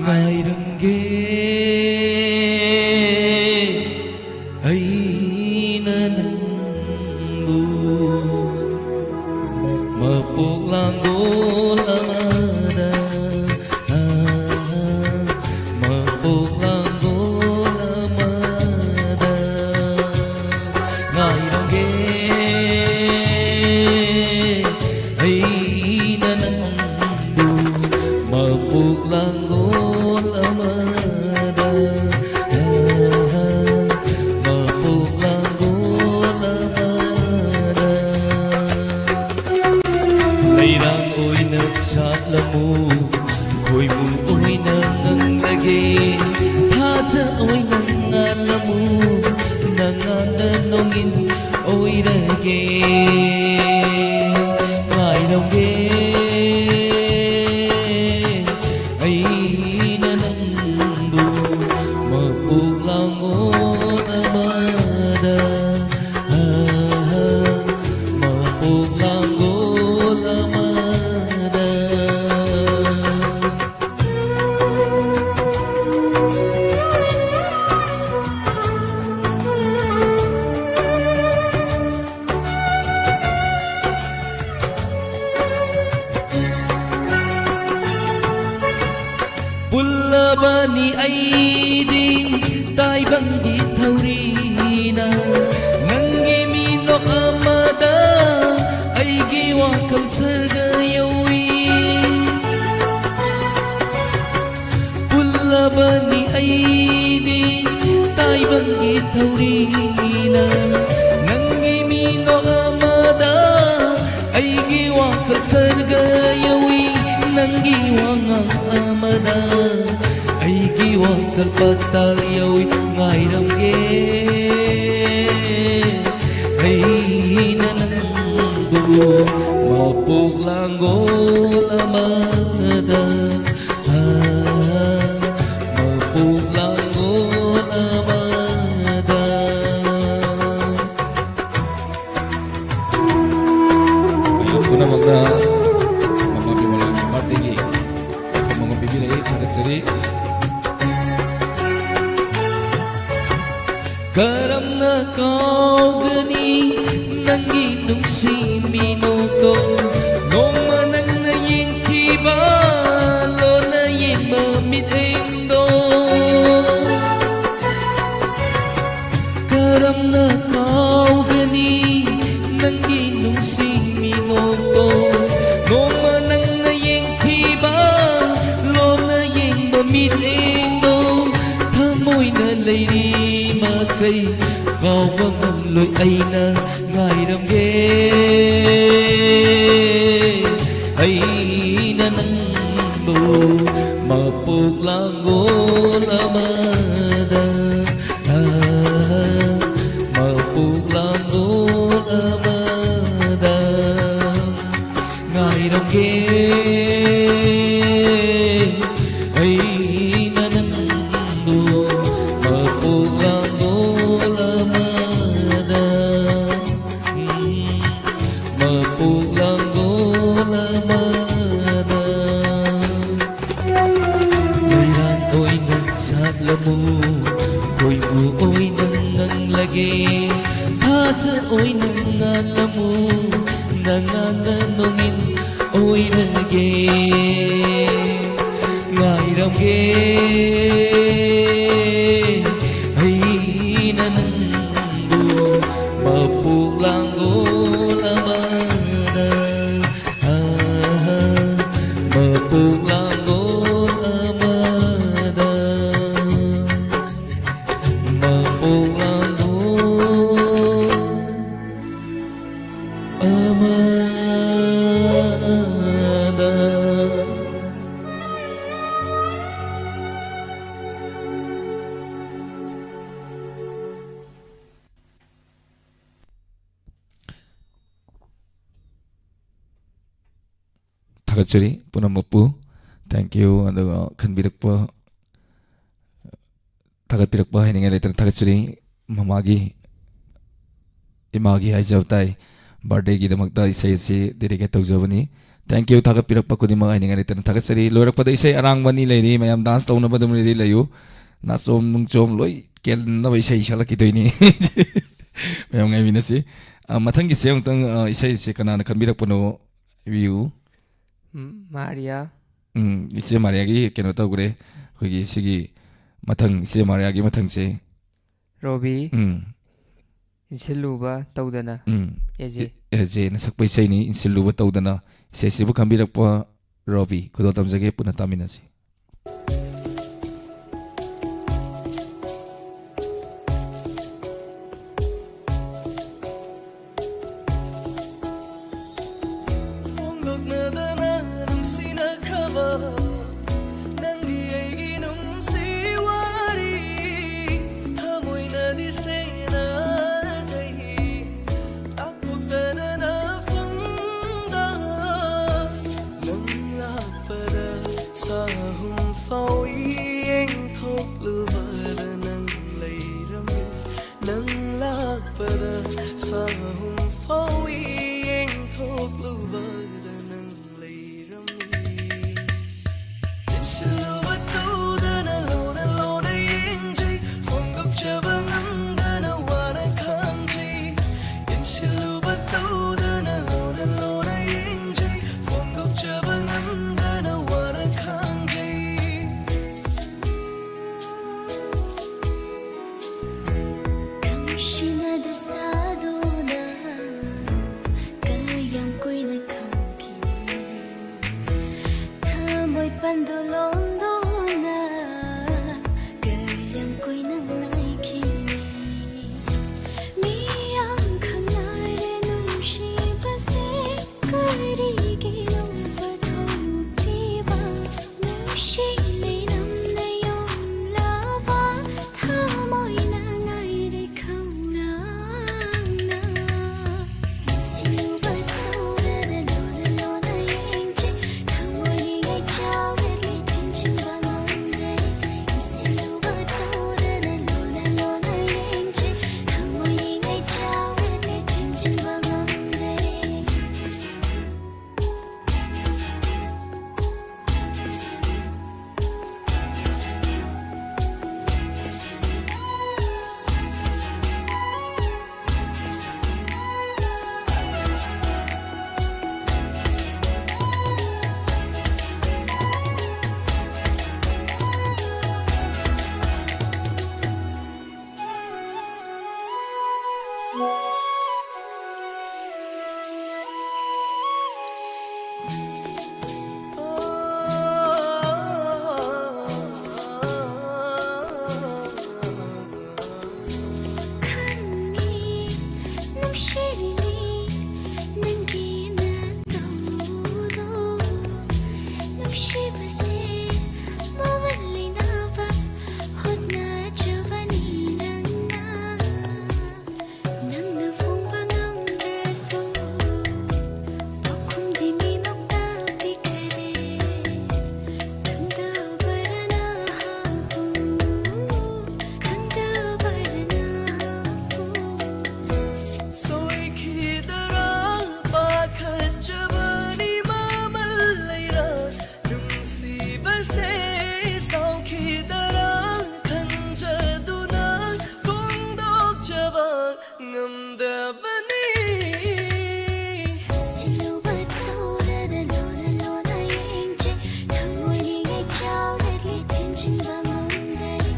ꯉꯥꯏꯔꯝꯒꯦ ꯑꯩꯅ ꯅꯪꯕꯨ ꯃꯄꯣꯛ ꯂꯥꯡꯒꯣꯜ ꯑꯃꯗ, ꯃꯄꯣꯛ ꯂꯥꯡꯒꯣꯜ ꯑꯃꯗ꯫ ꯉꯥꯏꯔꯝꯒꯦ ꯑꯩꯅ ꯅꯪꯕꯨ ꯃꯄꯣꯛ ꯂꯥꯡꯒꯣꯜ ꯑꯃꯗ, ꯃꯄꯣꯛ ꯂꯥꯡꯒꯣꯜ ꯑꯃꯗ꯫ ꯂꯩꯔꯥꯡ ꯑꯣꯏꯅ ꯁꯥꯠꯂꯝꯃꯨ, ꯈꯣꯏꯃꯨ ꯑꯣꯏꯅ ꯉꯪꯂꯒꯦ, ꯊꯥꯖ ꯑꯣꯏꯅ ꯉꯥꯜꯂꯝꯃꯨ, ꯅꯉꯥꯟꯗ ꯅꯣꯡꯏꯟ ꯑꯣꯏꯔꯒꯦ꯫ ꯉꯥꯏꯔꯝꯒꯦ ꯑꯩꯅ ꯅꯪꯕꯨ ꯃꯄꯣꯛ ꯂꯥꯡꯒꯣꯜ ꯑꯃꯗ, ꯃꯄꯣꯛ ꯂꯥꯡꯒꯣꯜ ꯑꯃꯗ꯫ ꯄꯨꯜꯂꯕꯅꯤ ꯑꯩꯗꯤ ꯇꯥꯏꯕꯪꯒꯤ ꯊꯧꯔꯤꯅ, ꯅꯪꯒꯤ ꯃꯤꯅꯣꯛ ꯑꯃꯗ ꯑꯩꯒꯤ ꯋꯥꯈꯜ ꯁꯔꯒ ꯌꯧꯏ꯫ ꯄꯨꯜꯂꯕꯅꯤ ꯑꯩꯗꯤ ꯇꯥꯏꯕꯪꯒꯤ ꯊꯧꯔꯤꯅ, ꯅꯪꯒꯤ ꯃꯤꯅꯣꯛ ꯑꯃꯗ ꯑꯩꯒꯤ ꯋꯥꯈꯜ ꯁꯔꯒ ꯌꯧꯏ, ꯅꯪꯒꯤ ꯋꯥꯉꯥꯡ ꯑꯃꯗ ꯑꯩꯒꯤ ꯋꯥꯈꯜ ꯄꯇꯥꯜ ꯌꯧꯏ꯫ ꯉꯥꯏꯔꯝꯒꯦ ꯑꯩꯅ ꯅꯪꯕꯨ ꯃꯄꯣꯛ ꯂꯥꯡꯒꯣꯜ ꯑꯃꯗ, ꯃꯄꯣꯛ ꯂꯥꯡꯒꯣꯜ ꯑꯃꯗ꯫ ꯃꯌꯥꯝ ꯄꯨꯝꯅꯃꯛꯇ ꯃꯃꯥ ꯕꯤꯃꯂꯥꯒꯤ birthdayꯒꯤ ꯋꯥꯐꯝ ꯑꯃ ꯄꯤꯕꯤꯔꯛꯏ꯫ ꯊꯥꯒꯠꯆꯔꯤ꯫ ꯀꯔꯝꯅ ꯀꯥꯎꯒꯅꯤ ꯅꯪꯒꯤ ꯅꯨꯡꯁꯤ ꯃꯤꯅꯣꯛꯇꯣ? ꯅꯣꯡꯃ ꯅꯪꯅ ꯌꯦꯡꯈꯤꯕ ꯂꯣꯟꯅ ꯌꯦꯡꯕ ꯃꯤꯠꯌꯦꯡꯗꯣ꯫ ꯀꯔꯝꯅ ꯀꯥꯎꯒꯅꯤ ꯅꯪꯒꯤ ꯅꯨꯡꯁꯤ ꯃꯤꯅꯣꯛꯇꯣ? ꯅꯣꯡꯃ ꯅꯪꯅ ꯌꯦꯡꯈꯤꯕ ꯂꯣꯟꯅ ꯌꯦꯡꯕ ꯃꯤꯠꯌꯦꯡꯗꯣ꯫ ꯊꯃꯣꯏꯅ ꯂꯩꯔꯤ ꯃꯈꯩ ꯀꯥꯎꯕ ꯉꯝꯂꯣꯏ ꯑꯩꯅ ꯉꯥꯏꯔꯝꯒꯦ꯫ ꯑꯩꯅ ꯅꯪꯕꯨ ꯃꯄꯣꯛ ꯂꯥꯡꯒꯣꯜ ꯑꯃꯗ, ꯑ, ꯃꯄꯣꯛ ꯂꯥꯡꯒꯣꯜ ꯑꯃꯗ ꯉꯥꯏꯔꯝꯒꯦ꯫ ꯑꯩꯅ ꯅꯪꯕꯨ ꯃꯄꯣꯛ ꯂꯥꯡꯒꯣꯜ ꯑꯃꯗ, ꯎꯝ, ꯃꯄꯣꯛ ꯂꯥꯡꯒꯣꯜ ꯑꯃꯗ꯫ ꯃꯩꯔꯥꯡ ꯑꯣꯏꯅ ꯁꯥꯠꯂꯝꯃꯨ, ꯈꯣꯏꯃꯨ ꯑꯣꯏꯅ ꯉꯪꯂꯒꯦ, ꯊꯥꯖ ꯑꯣꯏꯅ ꯉꯥꯜꯂꯝꯃꯨ, ꯅꯉꯥꯟꯗ ꯅꯣꯡꯏꯟ ꯑꯣꯏꯔꯒꯦ꯫ ꯉꯥꯏꯔꯝꯒꯦ ꯑꯩꯅ ꯅꯪꯕꯨ ꯃꯄꯣꯛ ꯂꯥꯡꯒꯣꯜ ꯑꯃꯗ, ꯑꯥ, ꯃꯄꯣꯛ ꯂꯥꯡꯒꯣꯜ ꯑꯃꯗ, ꯃꯄꯣꯛ ꯂꯥꯡꯒꯣꯜ ꯑꯃꯗ꯫ ꯊꯥꯒꯠꯆꯔꯤ ꯄꯨꯝꯅꯃꯛꯄꯨ꯫ Thank you꯫ ꯑꯗꯨꯒ ꯈꯟꯕꯤꯔꯛꯄ, ꯊꯥꯒꯠꯄꯤꯔꯛꯄ ꯍꯥꯏꯅꯤꯡꯉꯥꯏ ꯂꯩꯇꯅ ꯊꯥꯒꯠꯆꯔꯤ꯫ ꯃꯃꯥꯒꯤ, ꯏꯃꯥꯒꯤ ꯍꯥꯏꯖꯕ ꯇꯥꯏ, birthdayꯒꯤꯗꯃꯛꯇ ꯏꯁꯩ ꯑꯁꯤ dedicate ꯇꯧꯖꯕꯅꯤ꯫ Thank you, ꯊꯥꯒꯠꯄꯤꯔꯛꯄ ꯈꯨꯗꯤꯡꯃꯛ ꯍꯥꯏꯅꯤꯡꯉꯥꯏ ꯂꯩꯇꯅ ꯊꯥꯒꯠꯆꯔꯤ꯫ ꯂꯣꯏꯔꯛꯄꯗ ꯏꯁꯩ ꯑꯔꯥꯡꯕ ꯑꯅꯤ ꯂꯩꯔꯤ, ꯃꯌꯥꯝ dance ꯇꯧꯅꯕ ꯑꯗꯨꯝ ready ꯂꯩꯌꯨ꯫ ꯅꯥꯆꯣꯝ ꯅꯨꯡꯆꯣꯝ ꯂꯣꯏ ꯀꯦꯟꯅꯕ ꯏꯁꯩ ꯁꯛꯂꯛꯈꯤꯗꯣꯏꯅꯤ꯫ ꯃꯌꯥꯝ ꯉꯥꯏꯃꯤꯟꯅꯁꯤ꯫ ꯑ, ꯃꯊꯪꯒꯤꯁꯦ ꯑꯃꯨꯛꯇꯪ, ꯑ, ꯏꯁꯩꯁꯦ ꯀꯅꯥꯅ ꯈꯟꯕꯤꯔꯛꯄꯅꯣ ꯍꯥꯏꯕꯤꯌꯨ꯫ ꯎꯝ, ꯃꯥꯔꯤꯌꯥ꯫ ꯎꯝ, ꯏꯆꯦ ꯃꯥꯔꯤꯌꯥꯒꯤ ꯀꯩꯅꯣ ꯇꯧꯈ꯭ꯔꯦ꯫ ꯑꯩꯈꯣꯏꯒꯤ ꯁꯤꯒꯤ ꯃꯊꯪ, ꯏꯆꯦ ꯃꯥꯔꯤꯌꯥꯒꯤ ꯃꯊꯪꯁꯦ꯫ ꯔꯣꯕꯤ꯫ ꯎꯝ꯫ ꯏꯟꯁꯤꯜꯂꯨꯕ ꯇꯧꯗꯅ꯫ ꯎꯝ꯫ ꯑꯦꯖꯦ꯫ ꯑꯦꯖꯦꯅ ꯁꯛꯄ ꯏꯁꯩꯅꯤ, ꯏꯟꯁꯤꯜꯂꯨꯕ ꯇꯧꯗꯅ꯫ ꯏꯁꯩꯁꯤꯕꯨ ꯈꯟꯕꯤꯔꯛꯄ ꯔꯣꯕꯤ, ꯈꯨꯗꯣꯜ ꯇꯝꯖꯒꯦ, ꯄꯨꯟꯅ ꯇꯥꯃꯤꯟꯅꯁꯤ꯫ ꯐꯣꯡꯗꯣꯛꯅꯗꯅ ꯅꯨꯡꯁꯤꯅꯈ꯭ꯔꯕ ꯅꯪꯒꯤ ꯑꯩꯒꯤ ꯅꯨꯡꯁꯤ ꯋꯥꯔꯤ ꯊꯃꯣꯏꯅꯗꯤ ꯁꯦꯟꯅꯖꯩ꯫ ꯇꯥꯛꯊꯣꯛꯇꯅ ꯅꯐꯝꯗ ꯅꯪ ꯂꯥꯛꯄꯗ ꯆꯍꯨꯝ ꯐꯥꯎꯏ ꯌꯦꯡꯊꯣꯛꯂꯨꯕꯗ ꯅꯪ ꯂꯩꯔꯝꯃꯤ꯫ ꯅꯪ ꯂꯥꯛꯄꯗ ꯆꯍꯨꯝ ꯐꯥꯎꯏ ꯌꯦꯡꯊꯣꯛꯂꯨꯕꯗ ꯅꯪ ꯂꯩꯔꯝꯃꯤ꯫ ꯏꯟꯁꯤꯜꯂꯨꯕ ꯇꯧꯗꯅ ꯂꯣꯟꯅ ꯂꯣꯟꯅ ꯌꯦꯡꯖꯩ, ꯐꯣꯡꯗꯣꯛꯆꯕ ꯉꯝꯗꯅ ꯋꯥꯅ ꯈꯥꯡꯖꯩ꯫ ꯏꯟꯁꯤꯜꯂꯨꯕ ꯇꯧꯗꯅ ꯂꯣꯟꯅ ꯂꯣꯟꯅ ꯌꯦꯡꯖꯩ, ꯐꯣꯡꯗꯣꯛꯆꯕ ꯉꯝꯗꯅ ꯋꯥꯅ ꯈꯥꯡꯖꯩ꯫ ꯈꯪꯁꯤꯟꯅꯗ ꯁꯥꯗꯨꯅ ꯀꯌꯥꯝ ꯀꯨꯏꯅ ꯈꯥꯡꯈꯤ? ꯊꯃꯣꯏ ꯄꯟꯗꯨ ꯂꯣꯝꯗꯨꯅ ꯀꯌꯥꯝ ꯀꯨꯏꯅ ꯉꯥꯏꯈꯤ? ꯃꯤꯌꯥꯝ ꯈꯪꯅꯔꯦ ꯅꯨꯡꯁꯤꯕꯁꯦ, ꯀꯔꯤꯒꯤꯅꯣ ꯄꯊꯣꯛꯇ꯭ꯔꯤꯕ? ꯅꯨꯡꯁꯤ ꯂꯩꯔꯝꯅ ꯌꯣꯝꯂꯕ ꯊꯃꯣꯏꯅ ꯉꯥꯏꯔꯦ ꯈꯧꯔꯥꯡꯅ꯫ ꯅꯨꯡꯁꯤꯕ ꯇꯧꯔꯗ ꯂꯣꯟꯅ ꯂꯣꯟꯅ ꯌꯦꯡꯖꯩ, ꯊꯃꯣꯏꯒꯤ ꯆꯥꯎꯔꯗꯤ ꯊꯤꯡꯖꯤꯜꯂꯤ꯫ ꯈꯪꯉꯤ ꯅꯨꯡꯁꯤꯔꯤꯅꯤ ꯅꯪꯒꯤ ꯅꯇꯧꯗꯣ, ꯅꯨꯡꯁꯤꯕꯁꯦ ꯃꯃꯜ ꯂꯩꯅꯕ ꯍꯣꯠꯅꯖꯕꯅꯤ ꯅꯪꯅ꯫ ꯅꯪꯅ ꯐꯣꯡꯕ ꯉꯝꯗ꯭ꯔꯁꯨ ꯄꯥꯎꯈꯨꯝꯗꯤ ꯃꯤꯅꯣꯛꯅ ꯄꯤꯈꯔꯦ꯫ ꯈꯪꯗꯕꯔꯅ ꯍꯥꯞꯄꯨ, ꯈꯪꯗꯕꯔꯅ ꯍꯥꯞꯄꯨ꯫ ꯁꯣꯏꯈꯤꯗꯔꯥ ꯄꯥꯈꯠꯆꯕꯅꯤ ꯃꯃꯜ ꯂꯩꯔ ꯅꯨꯡꯁꯤꯕꯁꯦ ꯁꯥꯎꯈꯤꯗꯔꯥ ꯈꯟꯖꯗꯨꯅ ꯐꯣꯡꯗꯣꯛꯆꯕ ꯉꯝꯗꯕꯅꯤ꯫ ꯁꯤꯜꯂꯨꯕ ꯇꯧꯗꯅ ꯂꯣꯟꯅ ꯂꯣꯟꯅ ꯌꯦꯡꯖꯩ꯫ ꯊꯃꯣꯏꯒꯤ ꯉꯩꯆꯥꯎꯔꯛꯂꯤ ꯊꯦꯝꯖꯤꯟꯕ ꯉꯝꯗꯔꯦ꯫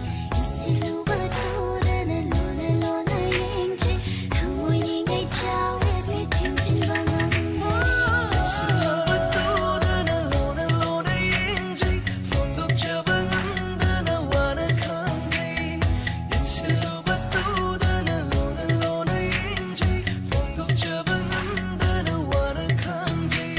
ꯁꯤꯜꯂꯨꯕ ꯇꯧꯗꯅ ꯂꯣꯟꯅ ꯂꯣꯟꯅ ꯌꯦꯡꯖꯩ꯫ ꯊꯃꯣꯏꯒꯤ ꯉꯩꯆꯥꯎꯔꯛꯂꯤ ꯊꯦꯝꯖꯤꯟꯕ ꯉꯝꯗꯔꯦ꯫ ꯁꯤꯜꯂꯨꯕ ꯇꯧꯗꯅ ꯂꯣꯟꯅ ꯂꯣꯟꯅ ꯌꯦꯡꯖꯩ꯫ ꯐꯣꯡꯗꯣꯛꯆꯕ ꯉꯝꯗꯅ ꯋꯥꯅ ꯈꯥꯡꯖꯩ꯫ ꯌꯦꯡꯁꯤꯜꯂꯨꯕ ꯇꯧꯗꯅ ꯂꯣꯟꯅ ꯂꯣꯟꯅ ꯌꯦꯡꯖꯩ꯫ ꯐꯣꯡꯗꯣꯛꯆꯕ ꯉꯝꯗꯅ ꯋꯥꯅ ꯈꯥꯡꯖꯩ꯫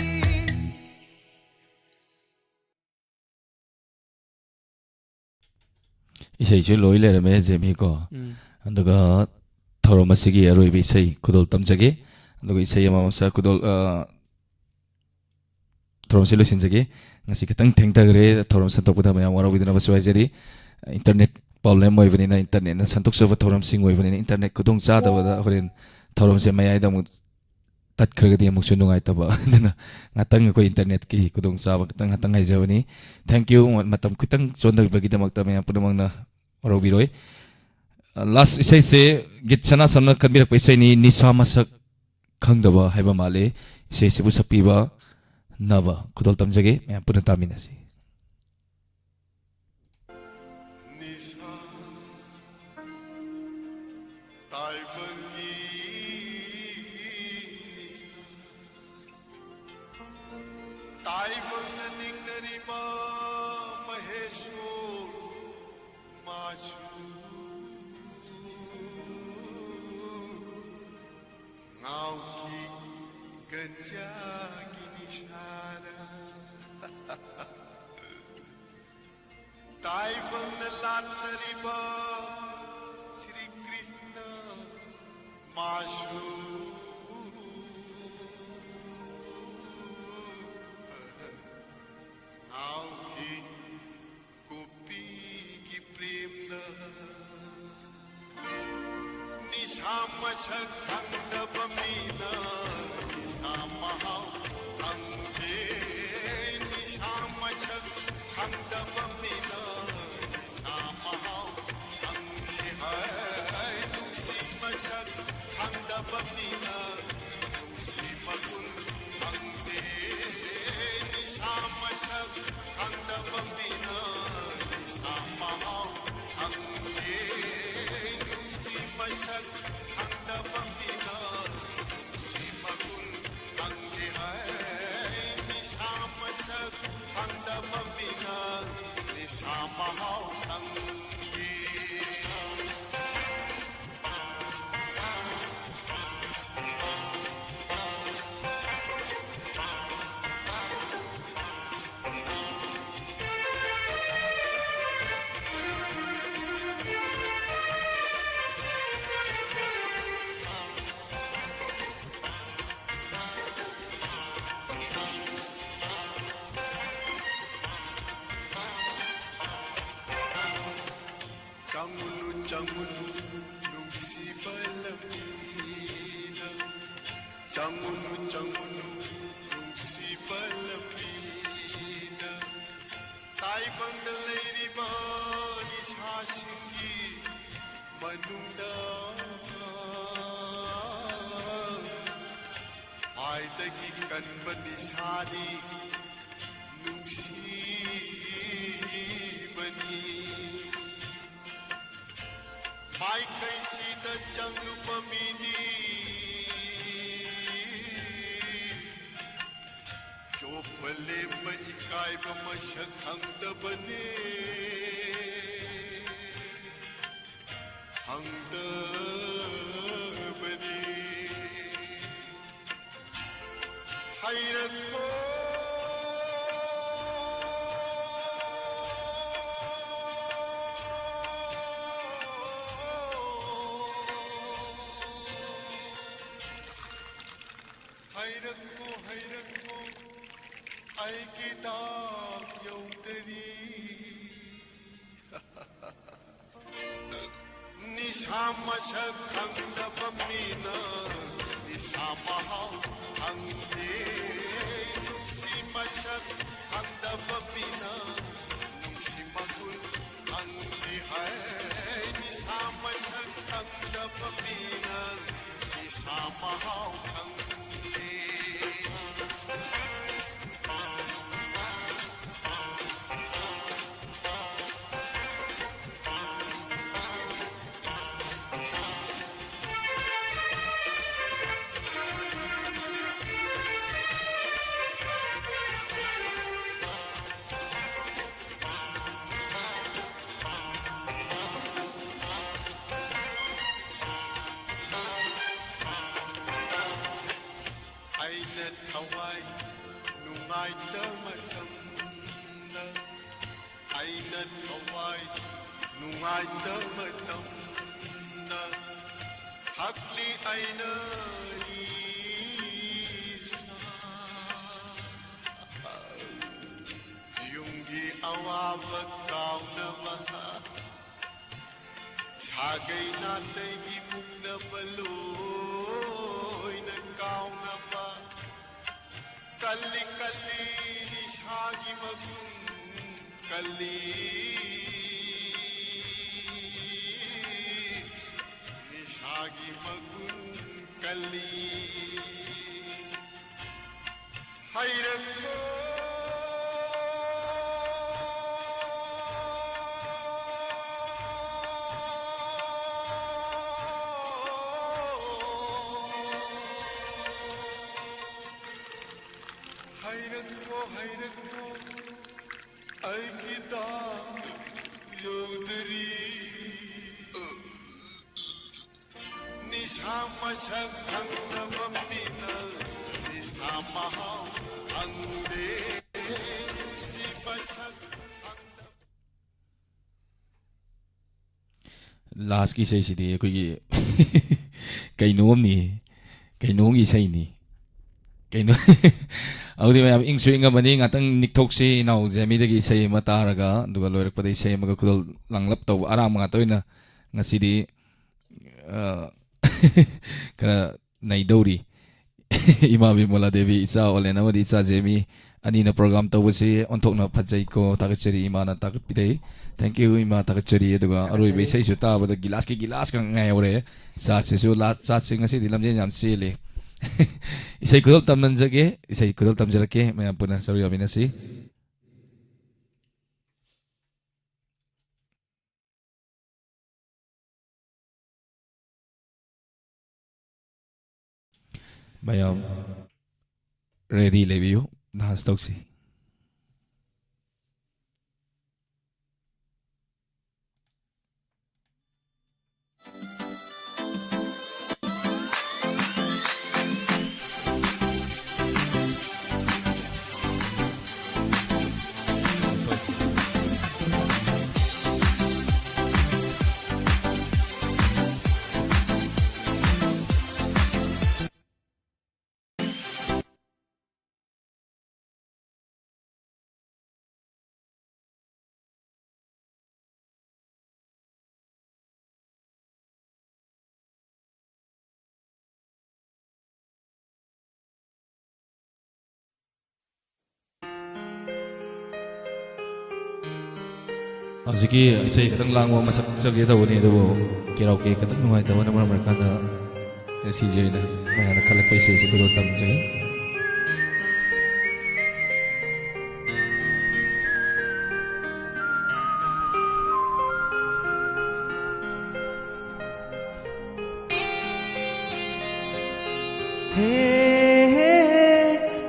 ꯏꯁꯩꯁꯨ ꯂꯣꯏ ꯂꯩꯔꯝꯃꯦ, ꯖꯦꯃꯤꯀꯣ꯫ ꯎꯝ꯫ ꯑꯗꯨꯒ ꯊꯧꯔꯝ ꯑꯁꯤꯒꯤ ꯑꯔꯣꯏꯕ ꯏꯁꯩ ꯈꯨꯗꯣꯜ ꯇꯝꯖꯒꯦ꯫ ꯑꯗꯨꯒ ꯏꯁꯩ ꯑꯃꯃꯝ ꯁꯛ ꯈꯨꯗꯣꯜ, ꯑ, ꯊꯧꯔꯝꯁꯤ ꯂꯣꯏꯁꯤꯟꯖꯒꯦ꯫ ꯉꯁꯤ ꯈꯤꯇꯪ ꯊꯦꯡꯊꯈ꯭ꯔꯦ, ꯊꯧꯔꯝ ꯁꯟꯗꯣꯛꯄꯗ ꯃꯌꯥꯝ ꯋꯥꯔꯧꯕꯤꯗꯅꯕꯁꯨ ꯍꯥꯏꯖꯔꯤ꯫ ꯏꯟꯇꯔꯅꯦꯠ ꯄ꯭ꯔꯣꯕ꯭ꯂꯦꯝ ꯑꯣꯏꯕꯅꯤꯅ, ꯏꯟꯇꯔꯅꯦꯠꯅ ꯁꯟꯗꯣꯛꯆꯕ ꯊꯧꯔꯝꯁꯤꯡ ꯑꯣꯏꯕꯅꯤꯅ, ꯏꯟꯇꯔꯅꯦꯠ ꯈꯨꯗꯣꯡ ꯆꯥꯗꯕꯗ ꯍꯣꯔꯦꯟ ꯊꯧꯔꯝꯁꯦ ꯃꯌꯥꯏꯗ ꯑꯃꯨꯛ ꯇꯠꯈ꯭ꯔꯒꯗꯤ ꯑꯃꯨꯛꯁꯨ ꯅꯨꯡꯉꯥꯏꯇꯕ꯫ ꯑꯗꯨꯅ ꯉꯥꯛꯇꯪ ꯑꯩꯈꯣꯏ ꯏꯟꯇꯔꯅꯦꯠꯀꯤ ꯈꯨꯗꯣꯡꯆꯥꯕ ꯈꯤꯇꯪ, ꯉꯥꯛꯇꯪ ꯍꯥꯏꯖꯕꯅꯤ꯫ Thank you꯫ ꯃꯇꯝ ꯈꯤꯇꯪ ꯆꯣꯟꯊꯈꯤꯕꯒꯤꯗꯃꯛꯇ ꯃꯌꯥꯝ ꯄꯨꯝꯅꯃꯛꯅ ꯋꯥꯔꯧꯕꯤꯔꯣꯏ꯫ ꯂꯥꯁ ꯏꯁꯩꯁꯦ ꯒꯤꯠ ꯁꯅꯥ ꯁꯝꯅ ꯈꯟꯕꯤꯔꯛꯄ ꯏꯁꯩꯅꯤ, ꯅꯤꯁꯥ ꯃꯁꯛ ꯈꯪꯗꯕ ꯍꯥꯏꯕ ꯃꯥꯜꯂꯤ꯫ ꯏꯁꯩꯁꯤꯕꯨ ꯁꯛꯄꯤꯕ ꯅꯕ ꯈꯨꯗꯣꯜ ꯇꯝꯖꯒꯦ, ꯃꯌꯥꯝ ꯄꯨꯟꯅ ꯇꯥꯃꯤꯟꯅꯁꯤ꯫ ꯅꯤꯁꯥ ꯇꯥꯏꯕꯪꯒꯤ ꯅꯤꯁꯥ ꯇꯥꯏꯕꯪꯅ ꯅꯤꯡꯅꯔꯤꯕ ꯃꯍꯦꯁꯣꯔ ꯃꯥꯁꯨ ꯉꯥꯎꯈꯤ ꯒꯟꯖꯥꯒꯤ ꯅꯤꯁꯥꯗ꯫ ꯇꯥꯏꯕꯪꯅ ꯂꯥꯠꯅꯔꯤꯕ ꯁ꯭ꯔꯤ ꯀ꯭ꯔꯤꯁꯅ ꯃꯥꯁꯨ ꯉꯥꯎꯈꯤ ꯒꯣꯄꯤꯒꯤ ꯄ꯭ꯔꯦꯝꯗ꯫ ꯅꯤꯁꯥ ꯃꯁꯛ ꯈꯪꯗꯕ ꯃꯤꯅ ꯅꯤꯁꯥ ꯃꯍꯥꯎ ꯈꯪꯗꯦ꯫ ꯅꯤꯁꯥ ꯃꯁꯛ ꯈꯪꯗꯕ ꯃꯤꯅ ꯅꯤꯁꯥ ꯃꯍꯥꯎ ꯈꯪꯗꯦ ꯍꯥꯏ꯫ ꯅꯨꯡꯁꯤ ꯃꯁꯛ ꯈꯪꯗꯕ ꯃꯤꯅ ꯅꯨꯡꯁꯤ ꯃꯒꯨꯟ ꯈꯪꯗꯦ꯫ ꯅꯤꯁꯥ ꯃꯁꯛ ꯈꯪꯗꯕ ꯃꯤꯅ ꯅꯤꯁꯥ ꯃꯍꯥꯎ ꯈꯪꯗꯦ꯫ ꯅꯨꯡꯁꯤ ꯃꯁꯛ ꯈꯪꯗꯕ ꯃꯤꯅ ꯅꯨꯡꯁꯤ ꯃꯒꯨꯟ ꯈꯪꯗꯦ ꯍꯥꯏ꯫ ꯅꯤꯁꯥ ꯃꯁꯛ ꯈꯪꯗꯕ ꯃꯤꯅ ꯅꯤꯁꯥ ꯃꯍꯥꯎ ꯈꯪꯗꯦ꯫ ꯆꯪꯉꯨꯅꯨ, ꯆꯪꯉꯨꯅꯨ, ꯅꯨꯡꯁꯤꯕ ꯂꯝꯕꯤꯗ꯫ ꯆꯪꯉꯨꯅꯨ, ꯆꯪꯉꯨꯅꯨ, ꯅꯨꯡꯁꯤꯕ ꯂꯝꯕꯤꯗ꯫ ꯇꯥꯏꯕꯪꯗ ꯂꯩꯔꯤꯕ ꯅꯤꯁꯥꯁꯤꯡꯒꯤ ꯃꯅꯨꯡꯗ ꯈ꯭ꯋꯥꯏꯗꯒꯤ ꯀꯟꯕ ꯅꯤꯁꯥꯗꯤ ꯅꯨꯡꯁꯤꯕꯅꯤ꯫ ꯃꯥꯏꯀꯩꯁꯤꯗ ꯆꯪꯂꯨꯕ ꯃꯤꯗꯤ ꯆꯣꯞꯄ ꯂꯦꯝꯕ ꯏꯀꯥꯏꯕ ꯃꯁꯛ ꯈꯪꯗꯕꯅꯦ, ꯈꯪꯗꯕꯅꯦ꯫ ꯍꯩꯔꯛꯈꯣ꯫ ꯍꯩꯔꯛꯈꯣ, ꯍꯩꯔꯛꯈꯣ, ꯑꯩꯒꯤ ꯇꯥꯡ ꯌꯧꯗꯔꯤ꯫ ꯅꯤꯁꯥ ꯃꯁꯛ ꯈꯪꯗꯕ ꯃꯤꯅ ꯅꯤꯁꯥ ꯃꯍꯥꯎ ꯈꯪꯗꯦ꯫ ꯅꯨꯡꯁꯤ ꯃꯁꯛ ꯈꯪꯗꯕ ꯃꯤꯅ ꯅꯨꯡꯁꯤ ꯃꯒꯨꯟ ꯈꯪꯗꯦ ꯍꯥꯏ꯫ ꯅꯤꯁꯥ ꯃꯁꯛ ꯈꯪꯗꯕ ꯃꯤꯅ ꯅꯤꯁꯥ ꯃꯍꯥꯎ ꯈꯪꯗꯦ꯫ ꯑꯩꯅ ꯊꯋꯥꯏ ꯅꯨꯡꯉꯥꯏꯇ ꯃꯇꯝꯗ, ꯑꯩꯅ ꯊꯋꯥꯏ ꯅꯨꯡꯉꯥꯏꯇ ꯃꯇꯝꯗ, ꯊꯛꯂꯤ ꯑꯩꯅ ꯅꯤꯁꯥ꯫ ꯌꯨꯝꯒꯤ ꯑꯋꯥꯕ ꯀꯥꯎꯅꯕ, ꯁꯥꯒꯩ ꯅꯥꯇꯩꯒꯤ ꯃꯨꯛꯅꯕ ꯂꯣꯏꯅ ꯀꯥꯎꯅꯕ꯫ ꯀꯜꯂꯤ ꯀꯜꯂꯤ ꯅꯤꯁꯥꯒꯤ ꯃꯒꯨꯟ ꯀꯜꯂꯤ, ꯅꯤꯁꯥꯒꯤ ꯃꯒꯨꯟ ꯀꯜꯂꯤ꯫ ꯍꯩꯔꯛꯂꯣ꯫ ꯍꯥꯏꯔꯛꯀꯣ, ꯍꯥꯏꯔꯛꯀꯣ, ꯑꯩꯒꯤ ꯇꯥꯡ ꯌꯧꯗ꯭ꯔꯤ꯫ ꯅꯤꯁꯥ ꯃꯁꯛ ꯈꯪꯗꯕ ꯃꯤꯅ ꯅꯤꯁꯥ ꯃꯍꯥꯎ ꯈꯪꯗꯦ꯫ ꯅꯨꯡꯁꯤꯕ ꯁꯛ ꯈꯪꯗꯕ ꯂꯥꯁꯀꯤ ꯏꯁꯩꯁꯤꯗꯤ ꯑꯩꯈꯣꯏꯒꯤ ꯀꯩꯅꯣꯝꯅꯤ, ꯀꯩꯅꯣꯝꯒꯤ ꯏꯁꯩꯅꯤ꯫ ꯀꯩꯅꯣ ꯑꯗꯨꯗꯤ ꯃꯌꯥꯝ ꯏꯪꯁꯨ ꯏꯪꯉꯝꯃꯅꯤ꯫ ꯉꯥꯛꯇꯪ ꯅꯤꯛꯊꯣꯛꯁꯤ꯫ ꯏꯅꯥꯎ ꯖꯦꯃꯤꯗꯒꯤ ꯏꯁꯩ ꯑꯃ ꯇꯥꯔꯒ, ꯑꯗꯨꯒ ꯂꯣꯏꯔꯛꯄꯗ ꯏꯁꯩ ꯑꯃꯒ ꯈꯨꯗꯣꯜ ꯂꯥꯡꯂꯞ ꯇꯧꯕ ꯑꯔꯥꯡꯕ ꯉꯥꯛꯇ ꯑꯣꯏꯅ ꯉꯁꯤꯗꯤ, ꯑ, ꯈꯔ ꯅꯩꯗꯧꯔꯤ꯫ ꯏꯃꯥ ꯕꯤꯃꯣꯂꯥ ꯗꯦꯕꯤ, ꯏꯆꯥ ꯑꯣꯂꯦꯟ ꯑꯃꯗꯤ ꯏꯆꯥ ꯖꯦꯃꯤ ꯑꯅꯤꯅ ꯄ꯭ꯔꯣꯒ꯭ꯔꯥꯝ ꯇꯧꯕꯁꯤ ꯑꯣꯟꯊꯣꯛꯅ ꯐꯖꯩꯀꯣ꯫ ꯊꯥꯒꯠꯆꯔꯤ, ꯏꯃꯥꯅ ꯊꯥꯒꯠꯄꯤꯔꯛꯏ꯫ Thank you, ꯏꯃꯥ, ꯊꯥꯒꯠꯆꯔꯤ꯫ ꯑꯗꯨꯒ ꯑꯔꯣꯏꯕ ꯊꯥꯒꯠꯆꯔꯤ꯫ ꯏꯁꯩꯁꯨ ꯇꯥꯕꯗ ꯒꯤꯂꯥꯁꯀꯤ ꯒꯤꯂꯥꯁ ꯉꯥꯏꯍꯧꯔꯦ꯫ ꯆꯥꯠꯁꯤꯁꯨ ꯂꯥ-, ꯆꯥꯠꯁꯤ ꯉꯁꯤꯗꯤ ꯂꯝꯖꯦꯜ ꯌꯥꯝ ꯆꯦꯜꯂꯤ꯫ ꯏꯁꯩ ꯈꯨꯗꯣꯜ ꯇꯝꯅꯖꯒꯦ, ꯏꯁꯩ ꯈꯨꯗꯣꯜ ꯇꯝꯖꯔꯛꯀꯦ꯫ ꯃꯌꯥꯝ ꯄꯨꯟꯅ ꯁꯔꯨꯛ ꯌꯥꯃꯤꯟꯅꯁꯤ꯫ ꯃꯌꯥꯝ ready ꯂꯩꯕꯤꯌꯨ, dance ꯇꯧꯁꯤ꯫ ꯍꯧꯖꯤꯛꯀꯤ ꯏꯁꯩ ꯈꯤꯇꯪ ꯂꯥꯡꯕ ꯑꯃ ꯁꯛꯆꯒꯦ ꯇꯧꯕꯅꯤ, ꯑꯗꯨꯕꯨ karaoke ꯈꯤꯇꯪ ꯅꯨꯡꯉꯥꯏꯇꯕꯅ ꯃꯔꯝ ꯑꯣꯏꯔꯀꯥꯟꯗ ꯁꯤꯁꯦ ꯑꯣꯏꯅ ꯃꯌꯥꯝꯅ ꯈꯜꯂꯛꯄ ꯏꯁꯩꯁꯦ ꯈꯨꯗꯣꯜ ꯇꯝꯖꯒꯦ꯫ ꯍꯦ, ꯍꯦ,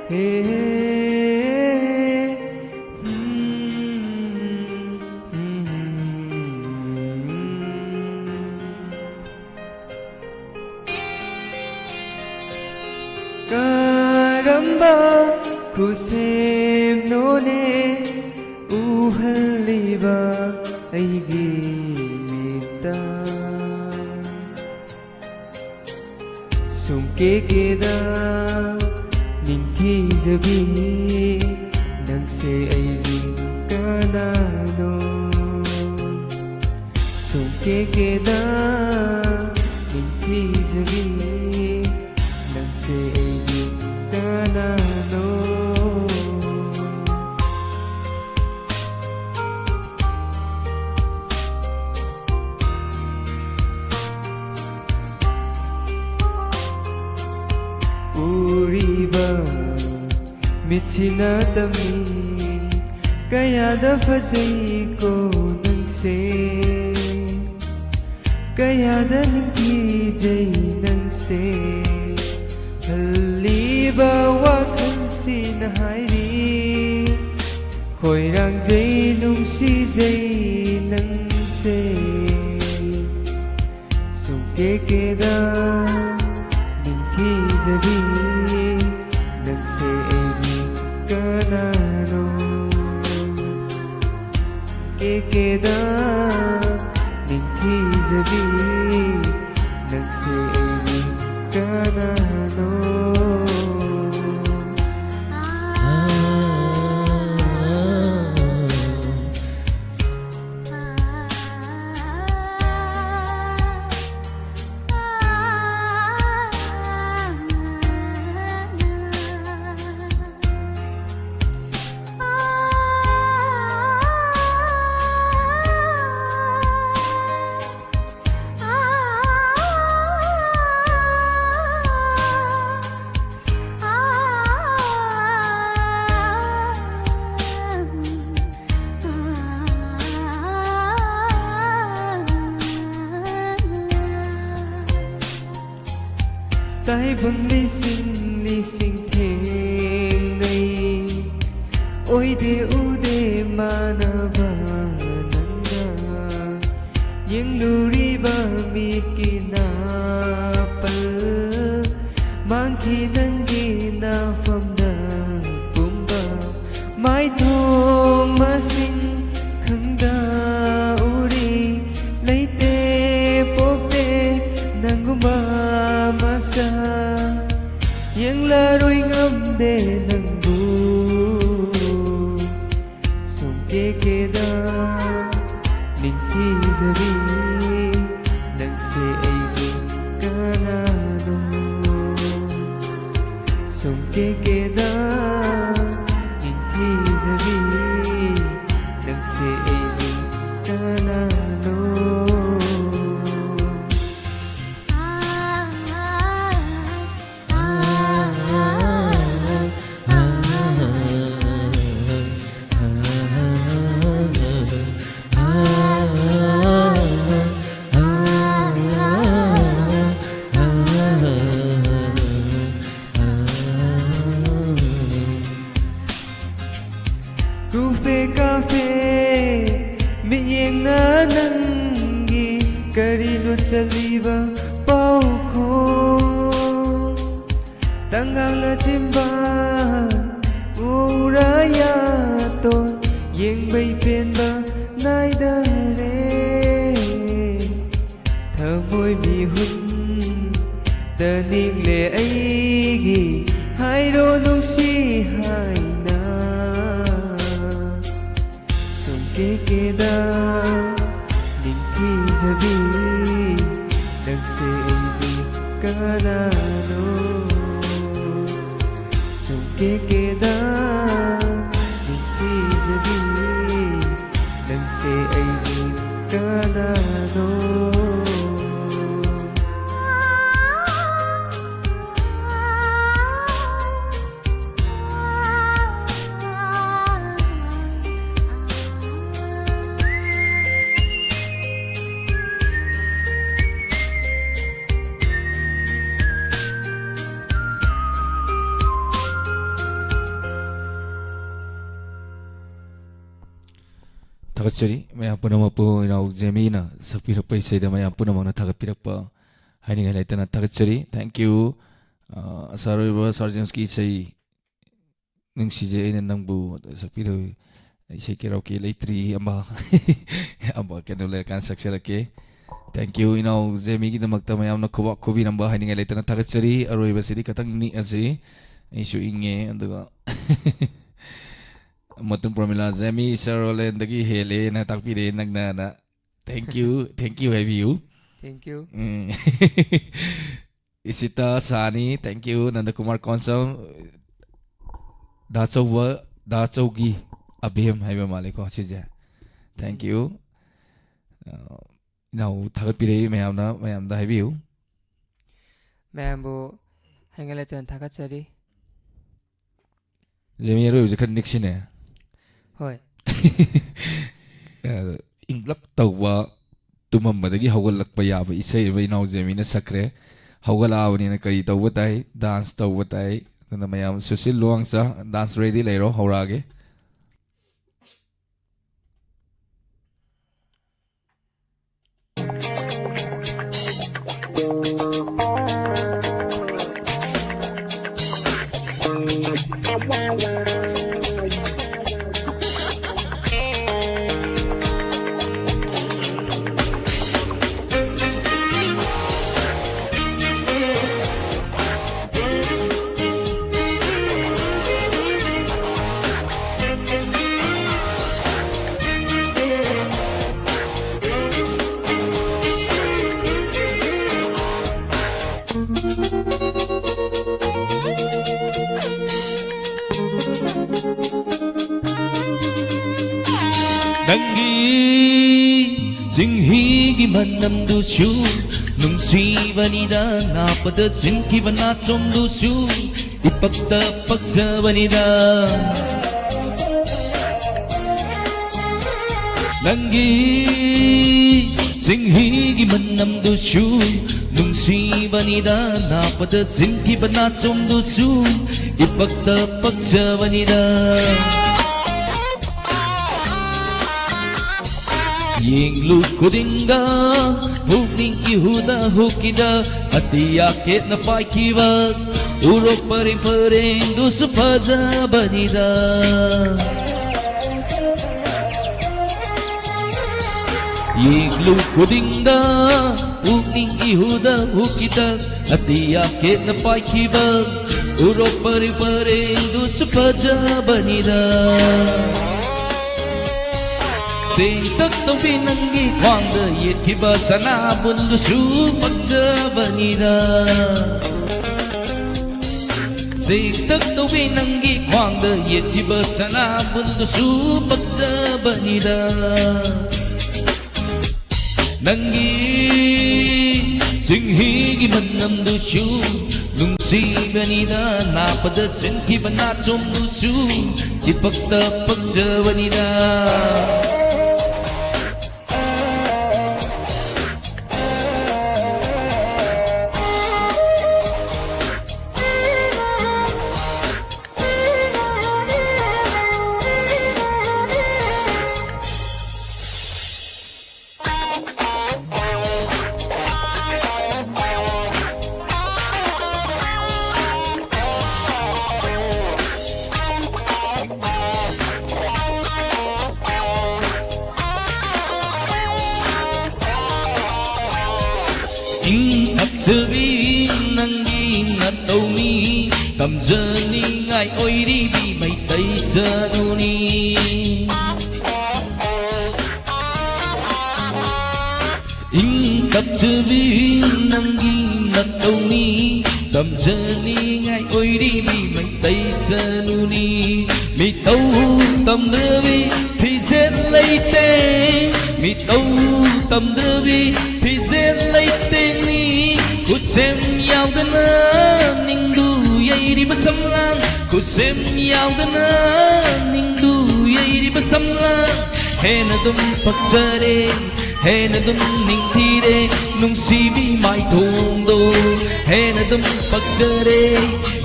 ꯍꯦ, ꯍꯦ, ꯍꯦ꯫ ꯀꯔꯝꯕ ꯈꯨꯁꯦꯝꯅꯣꯅꯦ ꯎꯍꯜꯂꯤꯕ ꯑꯩꯒꯤ ꯃꯤꯠꯇ? ꯁꯨꯝ ꯀꯦ ꯀꯦꯗ ꯅꯤꯡꯊꯤꯖꯕꯤ, ꯅꯪꯁꯦ ꯑꯩꯒꯤ ꯀꯅꯥꯅꯣ? ꯁꯨꯝ ꯀꯦ ꯀꯦꯗ ꯅꯤꯡꯊꯤꯖꯕꯤ, ꯅꯪꯁꯦ ꯑꯩꯒꯤ ꯀꯅꯥꯅꯣ? ꯎꯔꯤꯕ ꯃꯤꯠꯁꯤꯅ ꯇꯝꯃꯤ, ꯀꯌꯥꯗ ꯐꯖꯩꯀꯣ ꯅꯪꯁꯦ, ꯀꯌꯥꯗ ꯅꯤꯡꯊꯤꯖꯩ ꯅꯪꯁꯦ꯫ ꯈꯜꯂꯤꯕ ꯋꯥꯈꯜꯁꯤꯅ ꯍꯥꯏꯔꯤ, ꯈꯣꯏꯔꯥꯡꯖꯩ, ꯅꯨꯡꯁꯤꯖꯩ ꯅꯪꯁꯦ꯫ ꯁꯨꯝ ꯀꯦ ꯀꯦꯗ ꯅꯤꯡꯊꯤꯖꯕꯤ, ꯅꯪꯁꯦ ꯑꯩꯒꯤ ꯀꯅꯥꯅꯣ? ꯀꯦ ꯀꯦꯗ ꯅꯤꯡꯊꯤꯖꯕꯤ, ꯅꯪꯁꯦ ꯑꯩꯒꯤ ꯀꯅꯥꯅꯣ? ꯇꯥꯏꯕꯪ ꯂꯤꯁꯤꯡ ꯂꯤꯁꯤꯡ ꯊꯦꯡꯅꯩ, ꯑꯣꯏꯗꯦ ꯎꯗꯦ ꯃꯥꯟꯅꯕ ꯅꯪꯅ ꯌꯦꯡꯂꯨꯔꯤꯕ ꯃꯤꯠꯀꯤ ꯅꯥꯄꯜ, ꯃꯥꯡꯈꯤ ꯅꯪꯒꯤ ꯉꯝꯗꯦ ꯅꯪꯕꯨ ꯁꯨꯝ ꯀꯦꯀꯦꯗ ꯅꯤꯡꯊꯤꯖꯕꯤ ꯅꯪꯁꯦ ꯑꯩꯕꯨ ꯀꯅꯥꯅꯣ ꯁꯨꯝ ꯀꯦꯀꯦꯗ ꯅꯤꯡꯊꯤꯖꯕꯤ ꯅꯪꯁꯦ ꯑꯩꯕꯨ ꯀꯅꯥꯅꯣ ꯀꯨꯐꯦ ꯀꯥꯐꯦ ꯃꯤꯠꯌꯦꯡꯅ ꯅꯪꯒꯤ ꯀꯔꯤꯅꯣ ꯆꯠꯂꯤꯕ ꯄꯥꯎꯈꯣꯡ ꯇꯪꯒꯥꯡꯅ ꯆꯤꯟꯕ ꯎꯔꯥ ꯌꯥꯇꯣꯟ ꯌꯦꯡꯕꯩ ꯄꯦꯟꯕ ꯅꯥꯏꯗꯔꯦ ꯊꯃꯣꯏ ꯃꯤꯍꯨꯟꯗ ꯅꯤꯛꯂꯦ ꯑꯩꯒꯤ ꯍꯥꯏꯔꯣ ꯅꯨꯡꯁꯤ ꯍꯥꯏꯅ ꯁꯨꯝ ꯀꯦꯀꯦꯗ ꯅꯤꯡꯊꯤꯖꯕꯤ ꯅꯪꯁꯦ ꯑꯩꯒꯤ ꯀꯅꯥꯅꯣ ꯁꯨꯝ ꯀꯦꯀꯦꯗ ꯅꯤꯡꯊꯤꯖꯕꯤ ꯅꯪꯁꯦ ꯑꯩꯒꯤ ꯀꯅꯥꯅꯣ ꯊꯥꯒꯠꯆꯔꯤ ꯃꯌꯥꯝ ꯄꯨꯝꯅꯃꯛꯄꯨ꯫ ꯏꯅꯥꯎ ꯖꯦꯃꯤꯅ ꯁꯛꯄꯤꯔꯛꯄ ꯏꯁꯩꯗ ꯃꯌꯥꯝ ꯄꯨꯝꯅꯃꯛꯅ ꯊꯥꯒꯠꯄꯤꯔꯛꯄ ꯍꯥꯏꯅꯤꯡꯉꯥꯏ ꯂꯩꯇꯅ ꯊꯥꯒꯠꯆꯔꯤ꯫ Thank you꯫ ꯑ, ꯑꯁꯥꯔ ꯑꯣꯏꯕ ꯁꯥꯔ ꯖꯦꯝꯁꯀꯤ ꯏꯁꯩ ꯅꯨꯡꯁꯤꯖꯩ ꯑꯩꯅ ꯅꯪꯕꯨ ꯁꯛꯄꯤꯔꯣꯏ꯫ ꯏꯁꯩ ꯀꯦꯔꯥꯎꯀꯦ ꯂꯩꯇ꯭ꯔꯤ ꯑꯃ꯫ ꯑꯃ ꯀꯩꯅꯣ ꯂꯩꯔꯀꯥꯟꯗ ꯁꯛꯆꯔꯛꯀꯦ꯫ Thank you꯫ ꯏꯅꯥꯎ ꯖꯦꯃꯤꯒꯤꯗꯃꯛꯇ ꯃꯌꯥꯝꯅ ꯈꯨꯕꯥꯛ ꯈꯨꯕꯤꯔꯝꯕ ꯍꯥꯏꯅꯤꯡꯉꯥꯏ ꯂꯩꯇꯅ ꯊꯥꯒꯠꯆꯔꯤ꯫ ꯑꯔꯣꯏꯕꯁꯤꯗꯤ ꯈꯇꯪ ꯅꯤꯛꯑꯁꯤ꯫ ꯑꯩꯁꯨ ꯏꯪꯉꯦ꯫ ꯑꯗꯨꯒ ꯃꯇꯨꯝ ꯄ꯭ꯔꯣꯃꯤꯂꯥ, "ꯖꯦꯃꯤ ꯁꯔ ꯔꯣꯂꯦꯟꯗꯒꯤ ꯍꯦꯜꯂꯦꯅ ꯇꯥꯛꯄꯤꯔꯛꯑꯦ ꯅꯪꯅꯅ꯫ Thank you, thank you ꯍꯥꯏꯕꯤꯌꯨ꯫ Thank you꯫ ꯎꯝ꯫ Ishita Sani, thank you꯫ ꯅꯟꯗꯀꯨꯃꯥꯔ ꯀꯣꯟꯁꯝ, ꯗꯥꯆꯧꯕ, ꯗꯥꯆꯧꯒꯤ ꯑꯕꯦꯝ ꯍꯥꯏꯕ ꯃꯥꯜꯂꯦꯀꯣ ꯁꯤꯁꯦ꯫ Thank you꯫ ꯑ, ꯏꯅꯥꯎ ꯊꯥꯒꯠꯄꯤꯔꯛꯏ ꯃꯌꯥꯝꯅ, ꯃꯌꯥꯝꯗ ꯍꯥꯏꯕꯤꯌꯨ꯫ ꯃꯌꯥꯝꯕꯨ ꯍꯩꯉꯥ ꯂꯩꯇꯅ ꯊꯥꯒꯠꯆꯔꯤ꯫ ꯖꯦꯃꯤ ꯑꯔꯣꯏꯕꯁꯦ ꯈꯔ ꯅꯤꯛꯁꯤꯅꯦ꯫ ꯍꯣꯏ꯫ ꯑ, ꯏꯪꯂꯞ ꯇꯧꯕ, ꯇꯨꯝꯃꯝꯕꯗꯒꯤ ꯍꯧꯒꯠꯂꯛꯄ ꯌꯥꯕ ꯏꯁꯩ ꯑꯃ ꯏꯅꯥꯎ ꯖꯦꯃꯤꯅ ꯁꯛꯈ꯭ꯔꯦ꯫ ꯍꯧꯒꯠꯂꯛꯑꯕꯅꯤꯅ ꯀꯔꯤ ꯇꯧꯕ ꯇꯥꯏ? Dance ꯇꯧꯕ ꯇꯥꯏ꯫ ꯑꯗꯨꯅ ꯃꯌꯥꯝ ꯁꯨꯁꯤꯜ ꯂꯨꯋꯥꯡꯆꯥ, dance ready ꯂꯩꯔꯣ, ꯍꯧꯔꯛꯑꯒꯦ꯫ ꯅꯪꯒꯤ ꯆꯤꯡꯍꯤꯒꯤ ꯃꯅꯝꯗꯨꯁꯨ ꯅꯨꯡꯁꯤꯕꯅꯤꯗ, ꯅꯥꯞꯄꯗ ꯆꯤꯟꯈꯤꯕ ꯅꯥꯆꯣꯝꯗꯨꯁꯨ ꯏꯄꯛꯇ ꯄꯛꯆꯕꯅꯤꯗ꯫ ꯅꯪꯒꯤ ꯆꯤꯡꯍꯤꯒꯤ ꯃꯅꯝꯗꯨꯁꯨ ꯅꯨꯡꯁꯤꯕꯅꯤꯗ, ꯅꯥꯞꯄꯗ ꯆꯤꯟꯈꯤꯕ ꯅꯥꯆꯣꯝꯗꯨꯁꯨ ꯏꯄꯛꯇ ꯄꯛꯆꯕꯅꯤꯗ꯫ ꯌꯦꯡꯂꯨ ꯈꯨꯗꯤꯡꯗ ꯄꯨꯛꯅꯤꯡ ꯏꯍꯨꯗ ꯍꯨꯈꯤꯗ ꯑꯇꯤꯌꯥ ꯈꯦꯠꯅ ꯄꯥꯏꯈꯤꯕ ꯎꯔꯣꯛ ꯄꯔꯦꯡ ꯄꯔꯦꯡꯗꯨꯁꯨ ꯐꯖꯕꯅꯤꯗ꯫ ꯌꯦꯡꯂꯨ ꯈꯨꯗꯤꯡꯗ ꯄꯨꯛꯅꯤꯡ ꯏꯍꯨꯗ ꯍꯨꯈꯤꯗ ꯑꯇꯤꯌꯥ ꯈꯦꯠꯅ ꯄꯥꯏꯈꯤꯕ ꯎꯔꯣꯛ ꯄꯔꯤ ꯄꯔꯦꯡꯗꯨꯁꯨ ꯐꯖꯕꯅꯤꯗ꯫ ꯆꯦꯡꯇꯛ ꯇꯧꯕꯤ ꯅꯪꯒꯤ ꯈ꯭ꯋꯥꯡꯗ ꯌꯦꯠꯈꯤꯕ ꯁꯅꯥꯕꯨꯟꯗꯨꯁꯨ ꯄꯛꯆꯕꯅꯤꯗ꯫ ꯆꯦꯡꯇꯛ ꯇꯧꯕꯤ ꯅꯪꯒꯤ ꯈ꯭ꯋꯥꯡꯗ ꯌꯦꯠꯈꯤꯕ ꯁꯅꯥꯕꯨꯟꯗꯨꯁꯨ ꯄꯛꯆꯕꯅꯤꯗ꯫ ꯅꯪꯒꯤ ꯆꯤꯡꯍꯤꯒꯤ ꯃꯅꯝꯗꯨꯁꯨ ꯅꯨꯡꯁꯤꯕꯅꯤꯗ, ꯅꯥꯞꯄꯗ ꯆꯤꯟꯈꯤꯕ ꯅꯥꯆꯣꯝꯗꯨꯁꯨ ꯏꯄꯛꯇ ꯄꯛꯆꯕꯅꯤꯗ꯫ ꯏꯪ ꯇꯞꯆꯕꯤ ꯅꯪꯒꯤ ꯅꯇꯧꯅꯤ, ꯇꯝꯖꯅꯤꯡꯉꯥꯏ ꯑꯣꯏꯔꯤꯕꯤ ꯃꯩꯇꯩ ꯆꯅꯨꯅꯤ꯫ ꯏꯪ ꯇꯞꯆꯕꯤ ꯅꯪꯒꯤ ꯅꯇꯧꯅꯤ, ꯇꯝꯖꯅꯤꯡꯉꯥꯏ ꯑꯣꯏꯔꯤꯕꯤ ꯃꯩꯇꯩ ꯆꯅꯨꯅꯤ꯫ ꯃꯤꯇꯧ ꯇꯝꯗ꯭ꯔꯕꯤ ꯐꯤꯖꯦꯠ ꯂꯩꯇꯦ, ꯃꯤꯇꯧ ꯇꯝꯗ꯭ꯔꯕꯤ ꯐꯤꯖꯦꯠ ꯂꯩꯇꯦꯅꯤ꯫ ꯈꯨꯠꯁꯦꯝ ꯌꯥꯎꯗꯅ ꯅꯤꯡꯗꯨ ꯌꯩꯔꯤꯕ ꯁꯝꯂꯥꯡ, ꯈꯨꯠꯁꯦꯝ ꯌꯥꯎꯗꯅ ꯅꯤꯡꯗꯨ ꯌꯩꯔꯤꯕ ꯁꯝꯂꯥꯡ꯫ ꯍꯦꯟꯅ ꯑꯗꯨꯝ ꯄꯛꯆꯔꯦ, ꯍꯦꯟꯅ ꯑꯗꯨꯝ ꯅꯤꯡꯊꯤꯔꯦ ꯅꯨꯡꯁꯤꯕꯤ ꯃꯥꯏꯊꯣꯡꯗꯣ꯫ ꯍꯦꯟꯅ ꯑꯗꯨꯝ ꯄꯛꯆꯔꯦ,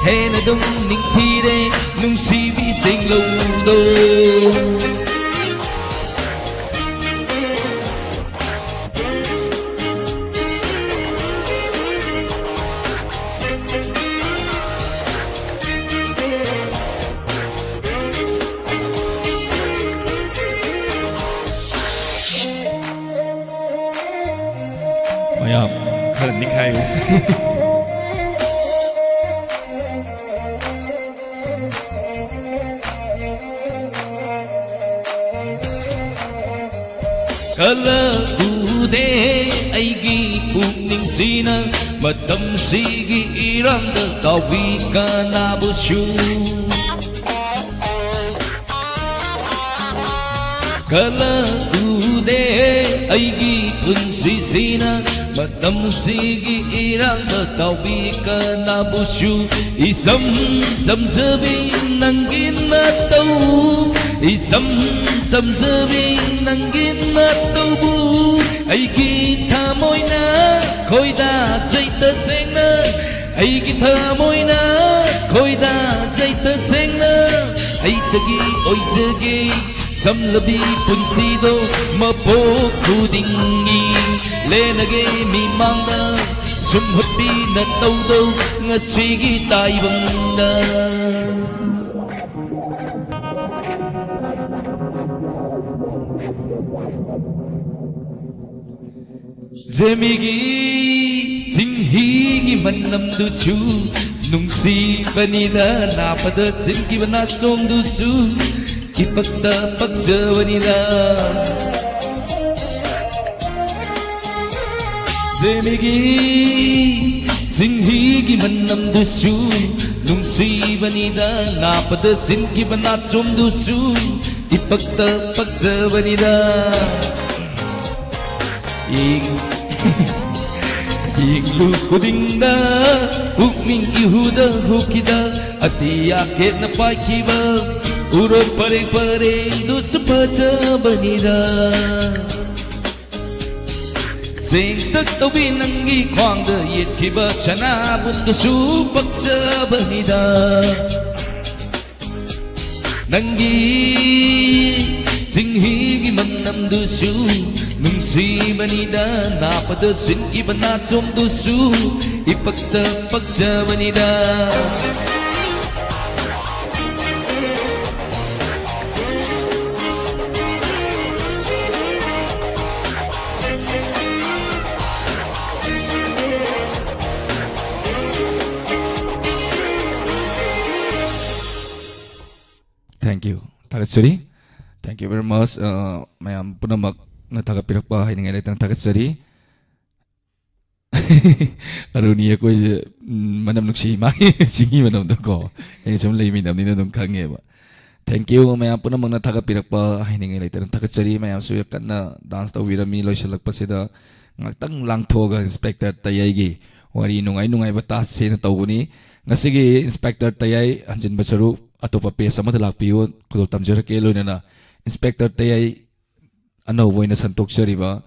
ꯍꯦꯟꯅ ꯑꯗꯨꯝ ꯅꯤꯡꯊꯤꯔꯦ ꯅꯨꯡꯁꯤꯕꯤ ꯆꯤꯡꯂꯧꯗꯣ꯫ ꯃꯌꯥꯝ ꯈꯔ ꯅꯤꯛꯈꯥꯏꯌꯨ꯫ ꯈꯜꯂꯨꯗꯦ ꯑꯩꯒꯤ ꯄꯨꯛꯅꯤꯡꯁꯤꯅ ꯃꯇꯝꯁꯤꯒꯤ ꯏꯔꯥꯡꯗ ꯇꯥꯎꯕꯤ ꯀꯅꯥꯕꯨꯁꯨ꯫ ꯈꯜꯂꯨꯗꯦ ꯑꯩꯒꯤ ꯄꯨꯟꯁꯤꯁꯤꯅ ꯃꯇꯝꯁꯤꯒꯤ ꯏꯔꯥꯡꯗ ꯇꯥꯎꯕꯤ ꯀꯅꯥꯕꯨꯁꯨ꯫ ꯏꯆꯝ ꯆꯝꯖꯕꯤ ꯅꯪꯒꯤ ꯅꯇꯧ, ꯏꯆꯝ ꯆꯝꯖꯕꯤ ꯅꯪꯒꯤ ꯅꯇꯧꯕꯨ ꯑꯩꯒꯤ ꯊꯃꯣꯏꯅ ꯈꯣꯏꯗꯥꯖꯩ ꯇꯁꯦꯡꯅ, ꯑꯩꯒꯤ ꯊꯃꯣꯏꯅ ꯈꯣꯏꯗꯥꯖꯩ ꯇꯁꯦꯡꯅ꯫ ꯑꯩꯇꯒꯤ ꯑꯣꯏꯖꯒꯦ ꯆꯝꯂꯕꯤ ꯄꯨꯟꯁꯤꯗꯣ ꯃꯄꯣꯛ ꯈꯨꯗꯤꯡꯒꯤ ꯂꯦꯅꯒꯦ ꯃꯤꯃꯥꯡꯗ ꯁꯨꯝꯍꯠꯄꯤ ꯅꯇꯧꯗꯣ ꯉꯁꯤꯒꯤ ꯇꯥꯏꯕꯪꯗ꯫ ꯖꯦꯃꯤꯒꯤ ꯆꯤꯡꯍꯤꯒꯤ ꯃꯅꯝꯗꯨꯁꯨ ꯅꯨꯡꯁꯤꯕꯅꯤꯗ, ꯅꯥꯕꯗ ꯆꯤꯟꯈꯤꯕ ꯅꯥꯆꯣꯝꯗꯨꯁꯨ ꯏꯄꯛꯇ ꯄꯛꯆꯕꯅꯤꯗ꯫ ꯖꯦꯃꯤꯒꯤ ꯆꯤꯡꯍꯤꯒꯤ ꯃꯅꯝꯗꯨꯁꯨ ꯅꯨꯡꯁꯤꯕꯅꯤꯗ, ꯅꯥꯕꯗ ꯆꯤꯟꯈꯤꯕ ꯅꯥꯆꯣꯝꯗꯨꯁꯨ ꯏꯄꯛꯇ ꯄꯛꯆꯕꯅꯤꯗ꯫ ꯌꯦꯡ-, ꯌꯦꯡꯂꯨ ꯈꯨꯗꯤꯡꯗ ꯄꯨꯛꯅꯤꯡ ꯏꯍꯨꯗ ꯍꯨꯈꯤꯗ ꯑꯇꯤꯌꯥ ꯈꯦꯠꯅ ꯄꯥꯏꯈꯤꯕ ꯎꯔꯣꯛ ꯄꯔꯦꯡ ꯄꯔꯦꯡꯗꯨꯁꯨ ꯐꯖꯕꯅꯤꯗ꯫ ꯆꯦꯡꯇꯛ ꯇꯧꯕꯤ ꯅꯪꯒꯤ ꯈ꯭ꯋꯥꯡꯗ ꯌꯦꯠꯈꯤꯕ ꯁꯅꯥꯕꯨꯟꯗꯨꯁꯨ ꯄꯛꯆꯕꯅꯤꯗ꯫ ꯅꯪꯒꯤ ꯆꯤꯡꯍꯤꯒꯤ ꯃꯅꯝꯗꯨꯁꯨ ꯅꯨꯡꯁꯤꯕꯅꯤꯗ, ꯅꯥꯕꯗ ꯆꯤꯟꯈꯤꯕ ꯅꯥꯆꯣꯝꯗꯨꯁꯨ ꯏꯄꯛꯇ ꯄꯛꯆꯕꯅꯤꯗ꯫ Thank you. ꯊꯥꯒꯠꯆꯔꯤ꯫ Thank you very much꯫ ꯑ, ꯃꯌꯥꯝ ꯄꯨꯝꯅꯃꯛ ꯅ ꯊꯥꯒꯠꯄꯤꯔꯛꯄ ꯍꯥꯏꯅꯤꯡꯉꯥꯏ ꯂꯩꯇꯅ ꯊꯥꯒꯠꯆꯔꯤ꯫ ꯑꯔꯨꯅꯤ ꯑꯩꯈꯣꯏꯁꯦ, ꯎꯝ, ꯃꯅꯝ ꯅꯨꯡꯁꯤ, ꯃꯥꯒꯤ ꯆꯤꯡꯍꯤ ꯃꯅꯝꯗꯣ ꯀꯣ꯫ ꯑꯩ ꯁꯨꯝ ꯂꯩꯃꯤꯟꯅꯕꯅꯤꯅ ꯑꯗꯨꯝ ꯈꯪꯉꯦꯕ꯫ Thank you ꯃꯌꯥꯝ ꯄꯨꯝꯅꯃꯛꯅ ꯊꯥꯒꯠꯄꯤꯔꯛꯄ ꯍꯥꯏꯅꯤꯡꯉꯥꯏ ꯂꯩꯇꯅ ꯊꯥꯒꯠꯆꯔꯤ꯫ ꯃꯌꯥꯝꯁꯨ ꯀꯟꯅ dance ꯇꯧꯕꯤꯔꯝꯃꯤ꯫ ꯂꯣꯏꯁꯤꯜꯂꯛꯄꯁꯤꯗ ꯉꯥꯛꯇꯪ ꯂꯥꯡꯊꯣꯛꯑꯒ Inspector ꯇꯌꯥꯏꯒꯤ ꯋꯥꯔꯤ ꯅꯨꯡꯉꯥꯏ ꯅꯨꯡꯉꯥꯏꯕ ꯇꯥꯁꯦꯅ ꯇꯧꯕꯅꯤ꯫ ꯉꯁꯤꯒꯤ Inspector ꯇꯌꯥꯏ ꯍꯟꯖꯤꯟꯕ ꯁꯔꯨꯛ ꯑꯇꯣꯞꯄ page ꯑꯃꯗ ꯂꯥꯛꯄꯤꯌꯨ꯫ ꯈꯨꯗꯣꯜ ꯇꯝꯖꯔꯛꯀꯦ꯫ ꯂꯣꯏꯅꯅ Inspector ꯇꯌꯥꯏ ꯑꯅꯧꯕ ꯑꯣꯏꯅ ꯁꯟꯗꯣꯛꯆꯔꯤꯕ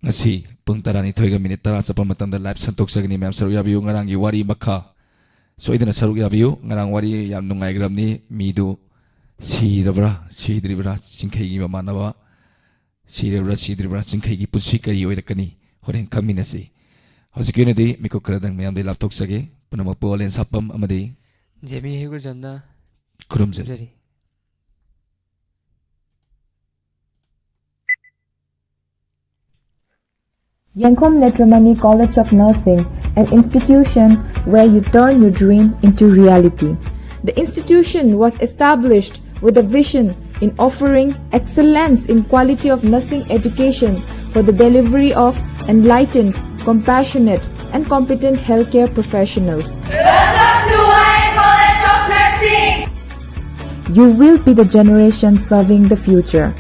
ꯉꯁꯤ ꯄꯨꯡ ꯇꯔꯥꯅꯤꯊꯣꯏꯒ minute ꯇꯔꯥ ꯆꯠꯄ ꯃꯇꯝꯗ live ꯁꯟꯗꯣꯛꯆꯒꯅꯤ꯫ ꯃꯌꯥꯝ ꯁꯔꯨꯛ ꯌꯥꯕꯤꯌꯨ꯫ ꯉꯔꯥꯡꯒꯤ ꯋꯥꯔꯤ ꯃꯈꯥ ꯁꯣꯏꯗꯅ ꯁꯔꯨꯛ ꯌꯥꯕꯤꯌꯨ꯫ ꯉꯔꯥꯡ ꯋꯥꯔꯤ ꯌꯥꯝ ꯅꯨꯡꯉꯥꯏꯈ꯭ꯔꯕꯅꯤ꯫ ꯃꯤꯗꯨ ꯁꯤꯔꯕ꯭ꯔꯥ ꯁꯤꯗ꯭ꯔꯤꯕ꯭ꯔꯥ, ꯆꯤꯡꯈꯩꯒꯤ ꯃꯃꯥꯟꯅꯕ ꯁꯤꯔꯕ꯭ꯔꯥ ꯁꯤꯗ꯭ꯔꯤꯕ꯭ꯔꯥ, ꯆꯤꯡꯈꯩꯒꯤ ꯄꯨꯟꯁꯤ ꯀꯔꯤ ꯑꯣꯏꯔꯛꯀꯅꯤ, ꯍꯣꯔꯦꯟ ꯈꯪꯃꯤꯟꯅꯁꯤ꯫ ꯍꯧꯖꯤꯛꯀꯤ ꯑꯣꯏꯅꯗꯤ ꯃꯤꯀꯨꯞ ꯈꯔꯗꯪ ꯃꯌꯥꯝꯗꯒꯤ ꯂꯥꯞꯊꯣꯛꯆꯒꯦ꯫ ꯄꯨꯝꯅꯃꯛꯄꯨ ꯑꯣꯂꯦꯟ ꯁꯥꯄꯝ ꯑꯃꯗꯤ ꯖꯦꯃꯤ ꯍꯩꯒ꯭ꯔꯨꯖꯝꯅ ꯈꯨꯔꯨꯝꯖꯔꯤ꯫ ꯈꯨꯔꯨꯝꯖꯔꯤ꯫ Yankhom Netramani College of Nursing, an institution where you turn your dream into reality. The institution was established with a vision in offering excellence in quality of nursing education for the delivery of enlightened, compassionate, and competent healthcare professionals. Welcome to Higher College of Nursing! You will be the generation serving the future.